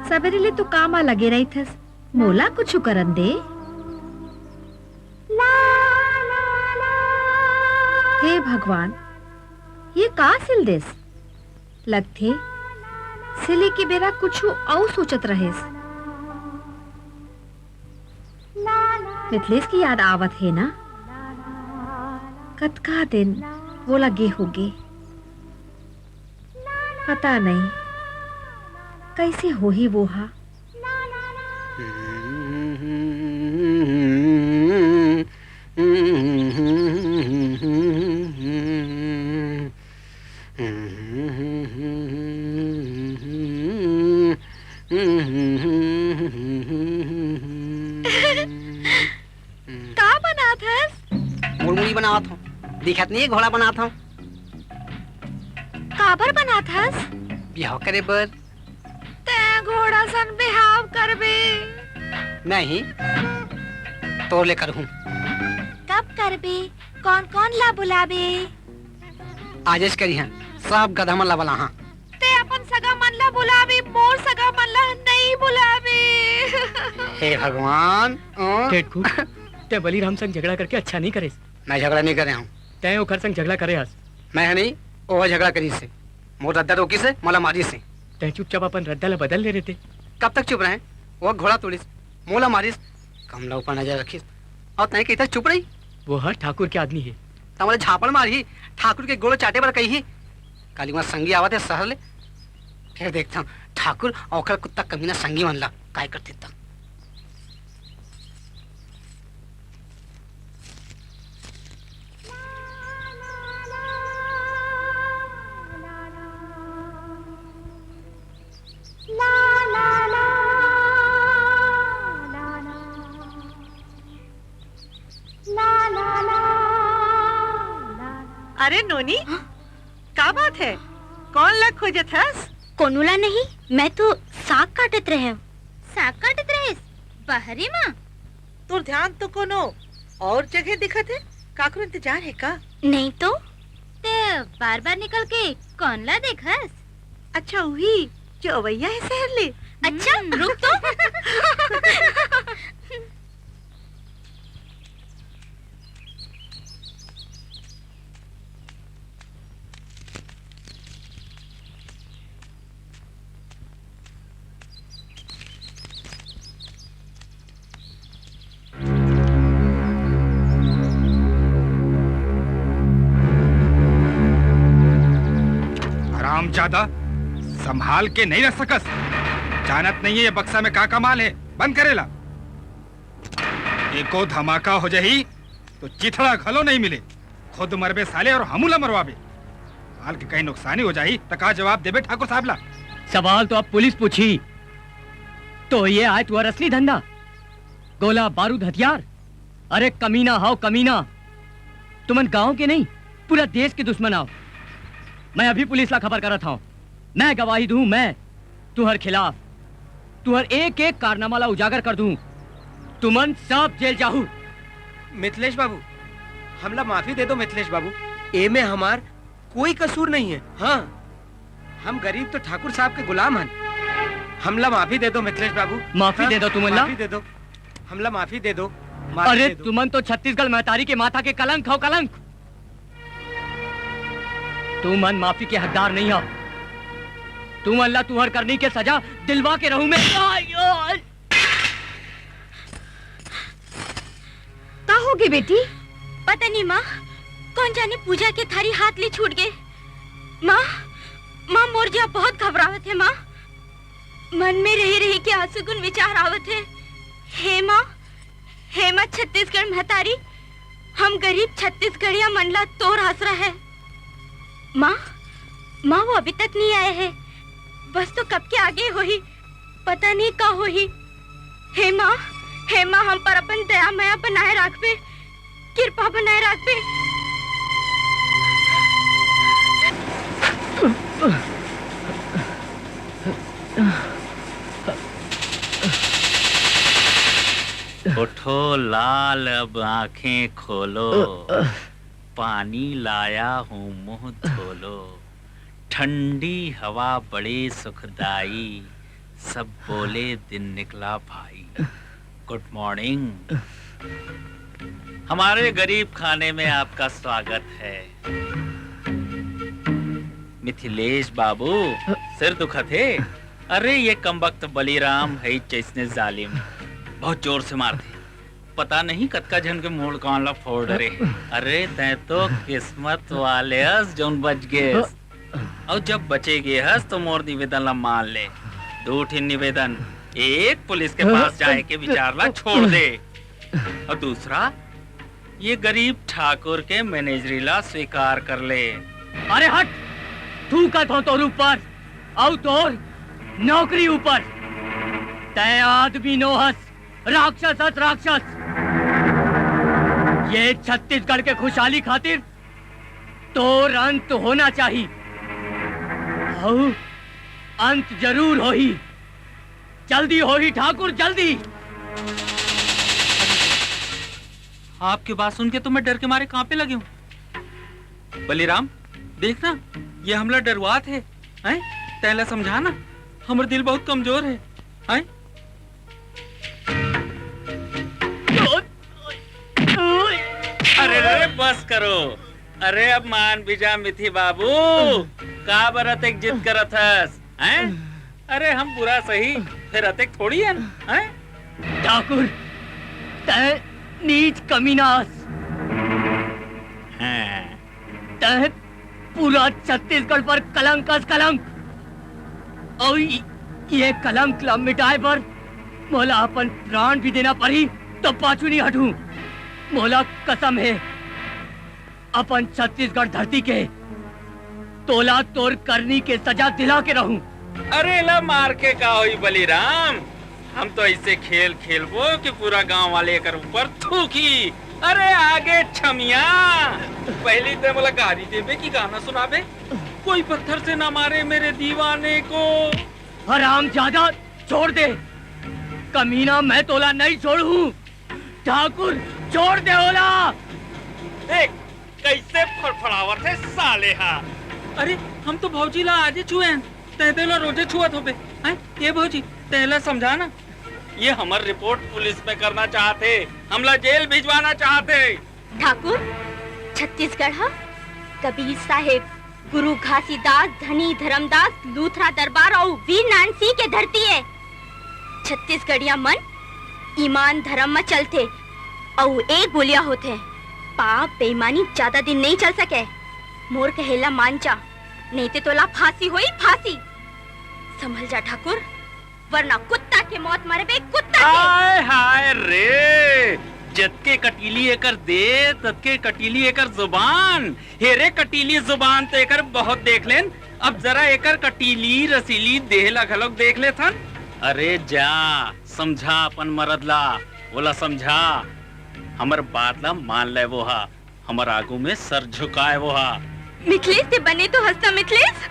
सबेरे ले तो काम लगे रहिथस, मोला कुछु करन दे। हे भगवान, ये का सिल देस? लगथे सिले के बेरा कुछु अउ सोचत रहेस। मिथलेश की याद आवत हे ना? कतका दिन वो लगे होगे। पता नहीं कइसे होही वो हा। का बनात हस? मुरमुरी बनावत हंव। दिखत नहीं है, घोड़ा बनात हंव। काबर बनात हस? बिहाव करे बर। तैं घोड़ा सन बिहाव करबे? नहीं, तोर ले करहूं। कब करबे? कौन कौन ला बुलाबे? आजेच करिहन, सब गधा मन ला बलाहां। तैं अपन सगा मन ला बुलाबे, मोर सगा मन ला नहीं बुलाबे। हे भगवान, अं? टेटकू, तैं बलिराम संग झगड़ा करके अच्छा नहीं करेस। मैं झगड़ा नहीं करे हंव। तैं ओकर संग झगड़ा करे हस। मैं ह नहीं, ओह झगड़ा करिस हे। मोर रद्दा रोकिस हे, मोला मारिस हे। तैं चुपचाप अपन रद्दा ला बदल ले रहिते। कब तक चुप रहें? वो घोड़ा तोड़िस, मोला मारिस, कमला ऊपर नजर रखिस, अउ तैं कहिथस चुप रही। वो ह ठाकुर के आदमी हे। त मोला झापड़ मारही, ठाकुर के गोड़ चाटे बर कहिही। काली मा संगी आवत हे शहर ले, फेर देखथंव ठाकुर अउ ओकर कुत्ता कमीना संगी मन ला काय करथे त। अरे नोनी, हाँ? का बात हे? कोन ला खोजत हस? कोनो ला नहीं, मैं तो साग काटत रहेंव। साग काटत रहेस? बहरी मा? तोर ध्यान तो कोनो अउ जगह दिखत हे, काकरो इंतजार हे का? नहीं तो। तैं बार-बार निकल के कोन ला देखस? अच्छा, उही जो अवइया हे शहर ले। अच्छा, हम्म। रुक तो। हरामजादा, संभाल के नहीं रख सकस। जानत नहीं है ये बक्सा में का का माल है। बंद करे ला। एको धमाका हो जाही तो चिथड़ा घलो नहीं मिले। खुद मरबे साले और हमू ला मरवाबे। माल के कहीं नुकसानी हो जाही त का जवाब देबे ठाकुर साहब ला? सवाल तो अब पुलिस पूछी। तो ये आय तुहर असली धंधा? गोला, बारूद, हथियार? अरे कमीना हव कमीना, तुमन गांव के नहीं, पूरा देश के दुश्मन हव। मैं अभी पुलिस ला खबर करत हंव। मैं गवाही दूं, मैं तुहर खिलाफ, तुहर एक एक कारनामा ला उजागर कर दूं। तुमन सब जेल जाहू। मिथलेश बाबू, हमला माफी दे दो मिथलेश बाबू, ए में हमार कोई कसूर नहीं है। हाँ, हम गरीब तो ठाकुर साहब के गुलाम हन। हमला माफी दे दो मिथलेश बाबू। माफी हाँ, दे दो तुमन ला। माफी दे दो, हमला माफी दे दो, माफी अरे दे दो। तुमन तो छत्तीसगढ़ महतारी के माथा के कलंक हव, कलंक। तुमन माफी के हकदार नहीं हव। तुमन ला तुहर करनी के सजा दिलवा के रहूं मैं। आय, आय। का होगे बेटी? पता नहीं माँ, कोन जाने पूजा के थारी हाथ ले छूट गे। माँ, माँ मोर जिया बहुत घबरावत हे माँ। मन में रही रही के आंसू गुन विचार आवत हे। हे माँ, हे माँ छत्तीसगढ़ महतारी, हम गरीब छत्तीसगढ़िया मन ला तोर आसरा है। माँ, माँ, वो अभी तक नहीं आए हैं। बस तो कब के आगे होही, पता नहीं का होही। हे माँ, हे माँ, हम पर अपन दया मया बनाए राखबे, कृपा बनाए राखबे। उठो लाल, अब आंखें खोलो। पानी लाया हूँ, मुंह धो लो। ठंडी हवा बड़ी सुखदाई, सब बोले दिन निकला भाई। गुड मॉर्निंग। हमारे गरीब खाने में आपका स्वागत है। मिथिलेश बाबू, सिर दुखत हे? अरे, ये कमबख्त बलिराम है जैसने जालिम, बहुत जोर से मारथे। पता नहीं कतका झन के मूड़ कान ला फोड़ डरे। अरे, तैं तो किस्मत वाले अस, जौन बच गे हस। अउ जब बचे गे हस, तो मोर निवेदन ला मान ले। दू ठिन निवेदन, एक, पुलिस के पास जाए के विचार ला छोड़ दे, अउ दूसरा, ये गरीब ठाकुर के मैनेजरी ला स्वीकार कर ले। अरे हट, थूकत हों तोर ऊपर, अउ तोर नौकरी ऊपर। तैं आदमी नो हस, राक्षस हस, राक्षस। ये छत्तीसगढ़ के खुशहाली खातिर तोर अंत होना चाही। अउ अंत जरूर होही, जल्दी होही ठाकुर, जल्दी। आपके बात सुन के तो मैं डर के मारे कांपे लगे हूँ। बलिराम, देख ना, ये हमला डरवात हे, हैं? तैं ला समझा ना, हमर दिल बहुत कमजोर हे, हैं? अरे, अरे, बस करो। अरे, अब मान भी जा मिथि बाबू, का बर अतेक जिद करत हस, हैं? अरे, हम बुरा सही, फेर अतेक थोड़ी हन, हैं? ठाकुर, तैं नीच कमीना अस। हैं। तैं पूरा छत्तीसगढ़ पर कलंक अस, कलंक। अउ इ-, ये कलंक ला मिटाए बर मोला अपन प्राण भी देना पड़ही, तो पाछू नहीं हटूं। मोला कसम हे, अपन छत्तीसगढ़ धरती के तोला तोर करनी के सजा दिला के रहूं। अरे, ला मार के का होई बलिराम, हम तो ऐसे खेल खेलबो कि पूरा गांव वाले एकर ऊपर थूकी। अरे आगे छमिया, पहली तैं मोला गारी देबे कि गाना सुनाबे? कोई पत्थर से ना मारे मेरे दीवाने को। हराम ज्यादा, छोड़ दे। कमीना, मैं तोला नहीं छोड़ूं। ठाकुर, छोड़ दे ओला। देख, कैसे फड़फड़ावत हे साले हा। अरे, हम तो भौजी ला आजे छुए हन, तैं तो ला रोजे छुअत होबे, हैं? ये भौजी, तैं ला समझा ना, ये हमर रिपोर्ट पुलिस में करना चाहत हे, हमला जेल भिजवाना चाहत हे। ठाकुर, छत्तीसगढ़ हा कबीर साहेब, गुरु घासीदास, धनी धर्मदास, लूथरा दरबार अउ वीर नारायण सिंह के धरती हे। छत्तीसगढ़िया मन ईमान धर्म म चलथे अउ एक बोलिया होथे, पाप बेईमानी ज्यादा दिन नइ चल सके। मोर कहेला मान जा, नइ ते तोला फांसी होई, फांसी। संभल जा ठाकुर, वरना कुत्ता के मौत मरबे, कुत्ता के। हाय हाय रे, जतके कटीली एकर दे, ततके कटीली एकर जुबान। हे रे कटीली जुबान तो एकर बहुत देख लेन, अब जरा एकर कटीली रसीली देह ला घलोक देख लेथन। अरे जा, समझा अपन मरद ला, ओला समझा, हमर बात ला मान ले वो हा, हमर आगू में सर झुकाए वो हा। मिथलेश से बने तो हंसता मिथलेश।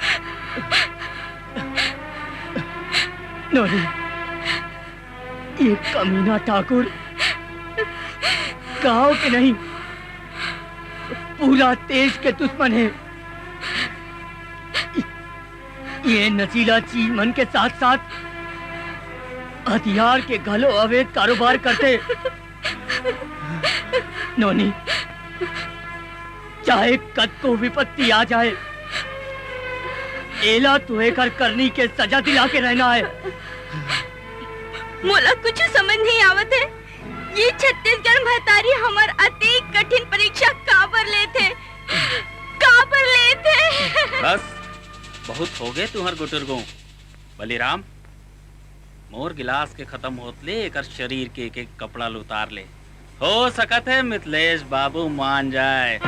नहीं, ये कमीना ठाकुर गांव के नहीं, पूरा देश के दुश्मन हे। ये नशीला चीज मन के साथ साथ हथियार के घलो अवैध कारोबार करथे। नोनी, चाहे कतको विपत्ति आ जाए, एला तो एकर करनी के सजा दिला के रहना हे। मोला कुछ समझ नहीं आवत हे, ये छत्तीसगढ़ महतारी हमर अतेक कठिन परीक्षा काबर लेथे, काबर लेथे? बस, बहुत होगे तुंहर गुटुरगो। बलिराम, मोर गिलास के खतम होत ले एकर शरीर के एक-एक कपड़ा ल उतार ले। हो सकत हे मिथलेश बाबू मान जाए।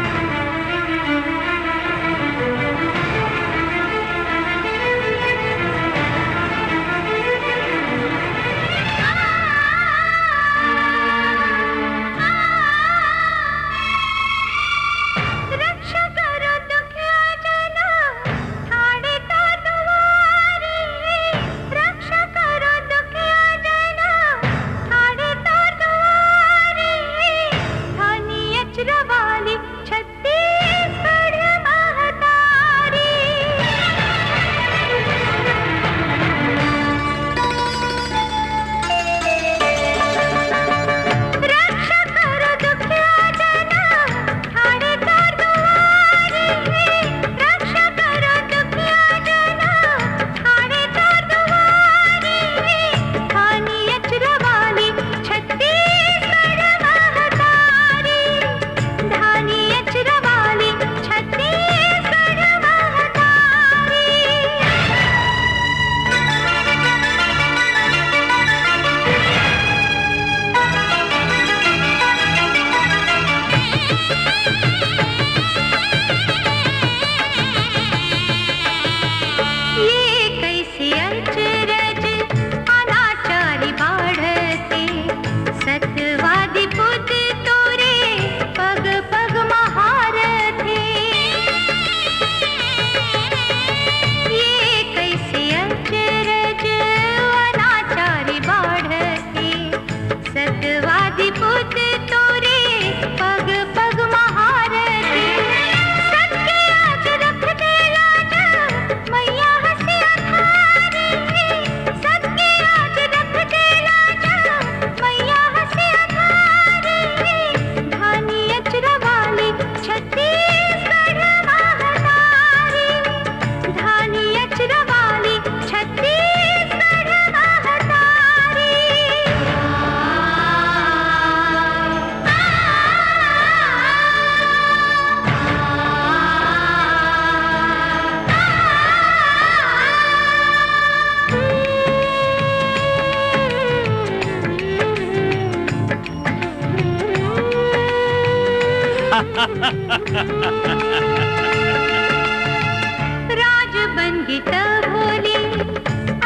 राज बन गे त भोले,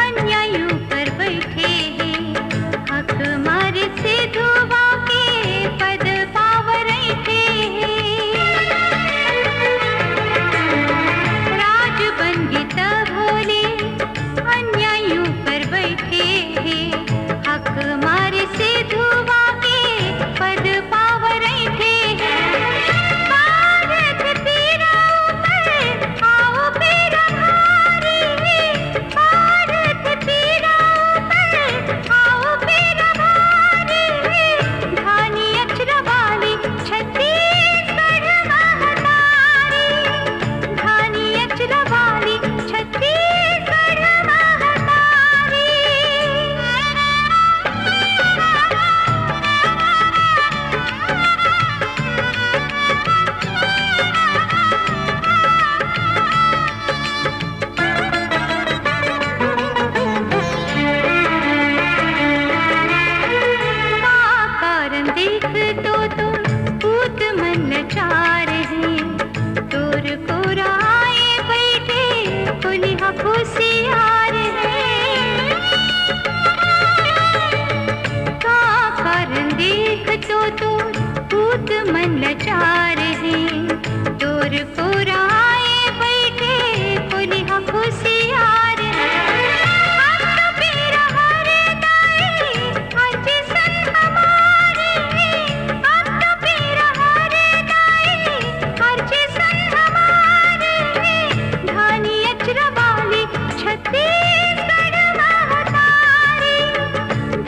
अन्यायी ऊपर बइठे हे, हक मारे से धुवा के पद पावर ऐठे हे। राज बन गे त भोले, अन्यायी ऊपर बइठे हे, हक मारे से धुवा के पद पावर ऐठे हे। भारत पीरा ऊपर आओ पीरा भारी, भारत पीरा ऊपर आओ पीरा भारी, धानी अचरा वाली छत्तीसगढ़ महतारी, धानी अचरा वाली छत्तीसगढ़ महतारी। का कारन देख तो तोर पूत मन लाचार हे, तोर कोरा आए बइठे कोलिहा खुसियार हे। का कारन देख तो तोर पूत मन लाचार हे, तोर कोरा आए बइठे कोलिहा खुसियार हे। हम तो पीरा हरे दाई, अर्जी सुन हमारी, हम तो पीरा हरे दाई, अर्जी सुन हमारी, धानी अचरा वाली छत्तीसगढ़ महतारी,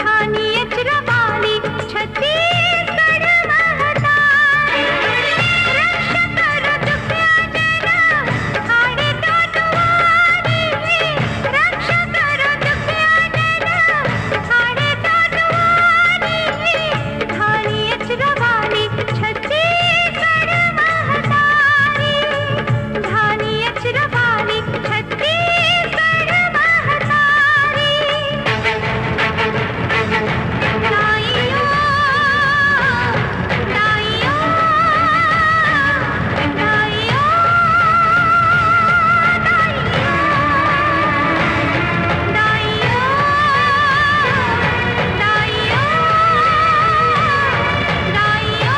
धानी अचरा वाली छत्तीसगढ़ महतारी। रक्षा करो दुखिया जना, खाड़े तो दुआरी, रक्षा करो दुखिया जना, खाड़े तो दुआरी, धानी अचरा वाली छत्तीसगढ़ महतारी, धानी अचरा वाली छत्तीसगढ़ महतारी। दाइयो, दाइयो, दाइयो, दाइयो, दाइयो, दाइयो, दाइयो।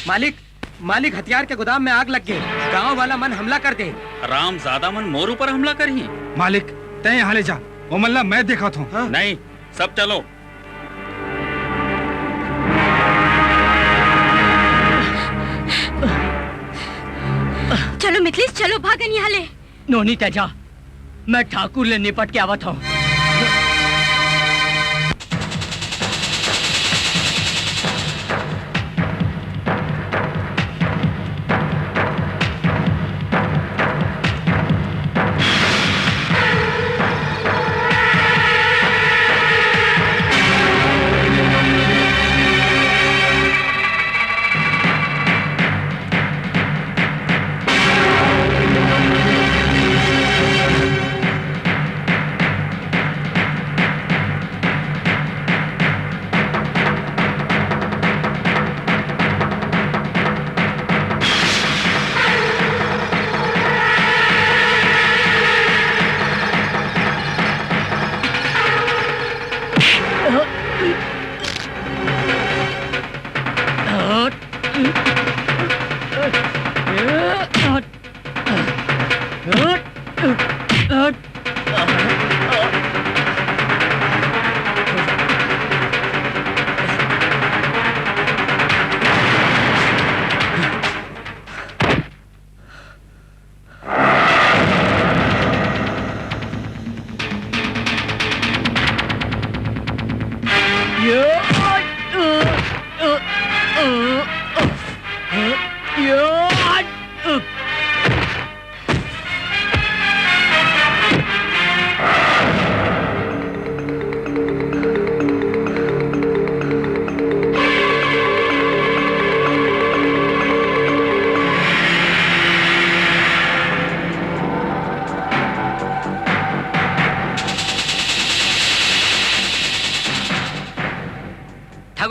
मालिक, मालिक, हथियार के गोदाम में आग लग गे। गांव वाला मन हमला कर दे। हरामजादा मन मोर ऊपर हमला करही। मालिक, तैं यहाँ ले जा, ओमन ला मैं देखत हूँ। हाँ। नहीं, सब चलो। चलो मिथलेश, चलो भागन यहाँ ले। नोनी, तैं जा, मैं ठाकुर ले निपट के आवत हूँ।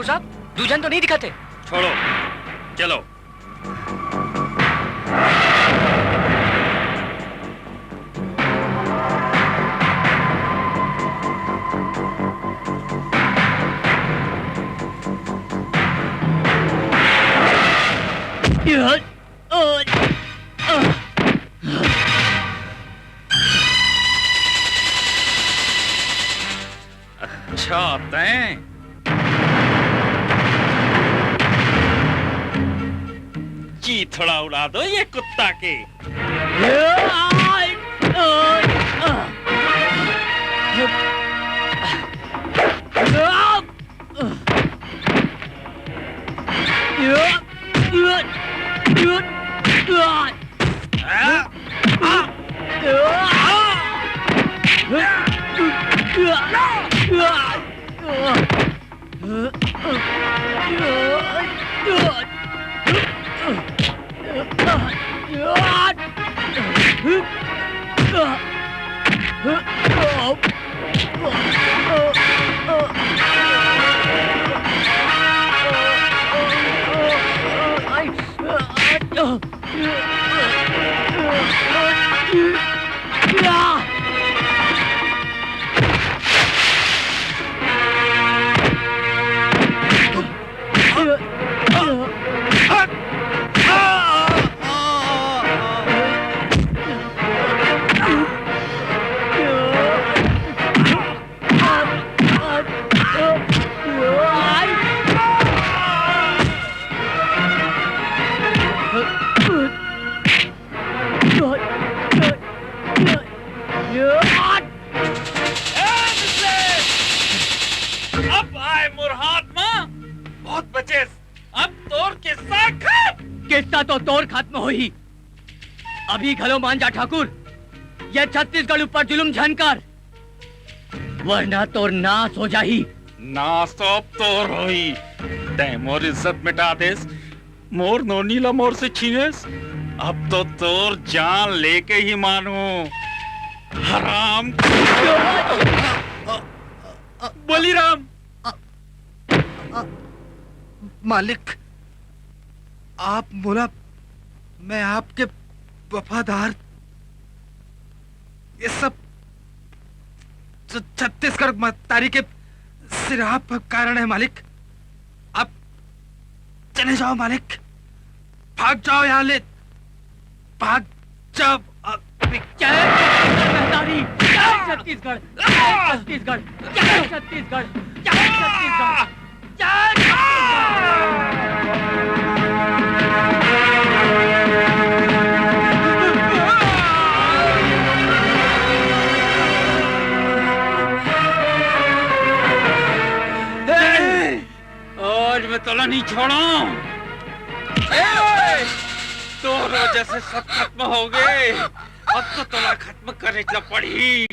साहब, दू झन तो नहीं दिखत हे। छोड़ो, चलो। अच्छा, तैं चीथड़ा उड़ा दो ये कुत्ता के। अब आए मोर हाथ म, बहुत बचेस। अब तोर किस्सा खत्म। किस्सा तो तोर खत्म होही। अभी घलो मान जा ठाकुर, ये छत्तीसगढ़ ऊपर जुलुम झन कर, वरना तोर नाश हो जाही। नाश तो अब तोर होही। तैं मोर इज्जत मिटा देस, मोर नोनी ला मोर से छीनेस, अब तो तोर जान लेके ही मानूं, हराम। बलिराम। मालिक, आप मोला, मैं आपके वफादार, ये सब छ-, छत्तीसगढ़ महतारी के सिराप का कारण है मालिक। आप चले जाओ मालिक, भाग जाओ यहाँ ले, भाग जाओ। अभी जय छत्तीसगढ़ महतारी, जय छत्तीसगढ़, जय छत्तीसगढ़, जय छत्तीसगढ़, जय छत्तीसगढ़, जय छत्तीसगढ़। आज मैं तोला नहीं छोड़ूं। ए! तोर वजह से सब खत्म हो गए। अब तो तोला खत्म करे ला पड़ही।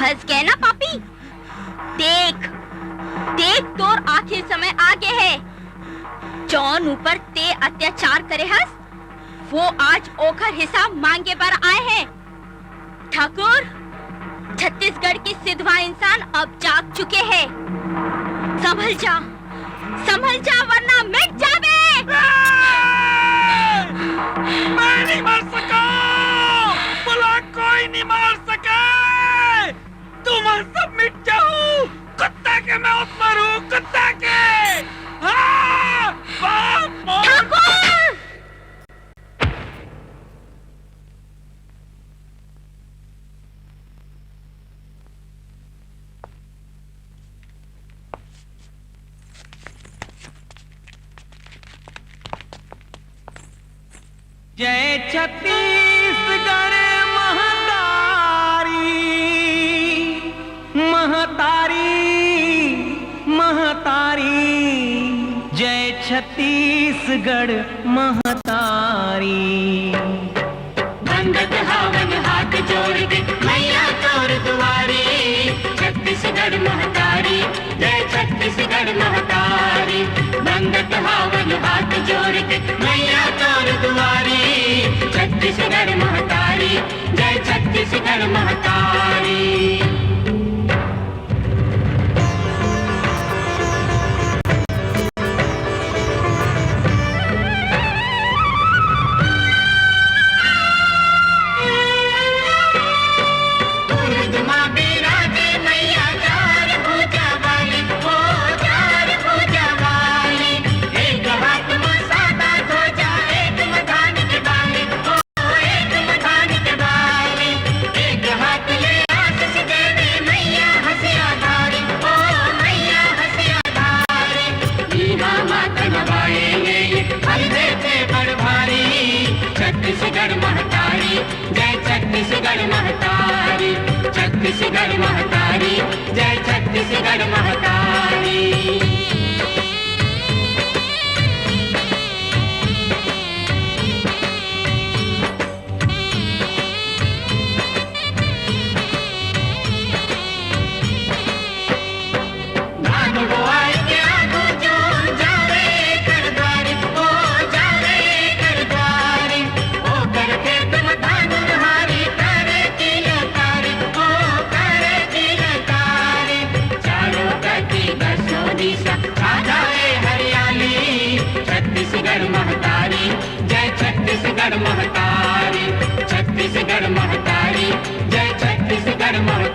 फंस गए ना पापी। देख, देख, तोर आखिर समय आ गए है। जौन ऊपर ते अत्याचार करे हस, वो आज ओखर हिसाब मांगे बर आए हैं। ठाकुर, छत्तीसगढ़ के सिधवा इंसान अब जाग चुके हैं। संभल जा, संभल जा, वरना मिट जाबे। मैं नहीं मर सका। मरू कुत्ता के। हाँ, बाप मरू। ठाकुर। जय छत्तीसगढ़ महतारी, महतारी, महतारी। जय छत्तीसगढ़ महतारी। बंदत हावन हाथ जोड़ के मैया तोर दुआरी, छत्तीसगढ़ महतारी, जय छत्तीसगढ़ महतारी। बंदत हावन हाथ जोड़ के मैया तोर दुआरी, छत्तीसगढ़ महतारी, जय छत्तीसगढ़ महतारी। दुर्ग माँ बिराजे मैया चार भुजा वाली, ओ चार भुजा वाली। एक हाथ में सादा ध्वजा, एक में धान के बाली, ओ एक में धान के बाली। एक हाथ ले आशीष देवे मैया हंसिया धारी, ओ मैया हंसिया धारी। मीरा माता नवाए ले फल देते बड़ भारी। छत्तीसगढ़ महतारी, जय छत्तीसगढ़ महतारी, छत्तीसगढ़ महतारी, जय छत्तीसगढ़ महतारी। धान बोआई के आगू जोन जावे कर द्वार, ओ जावे कर द्वार। ओकर खेत में धान उनहारी करे किलकारी, ओ करे किलकारी। चारों कती दसों दिशा छा जाए हरियाली। छत्तीसगढ़ महतारी, जय छत्तीसगढ़ महतारी, छत्तीसगढ़ महतारी, जय छत्तीसगढ़ महतारी।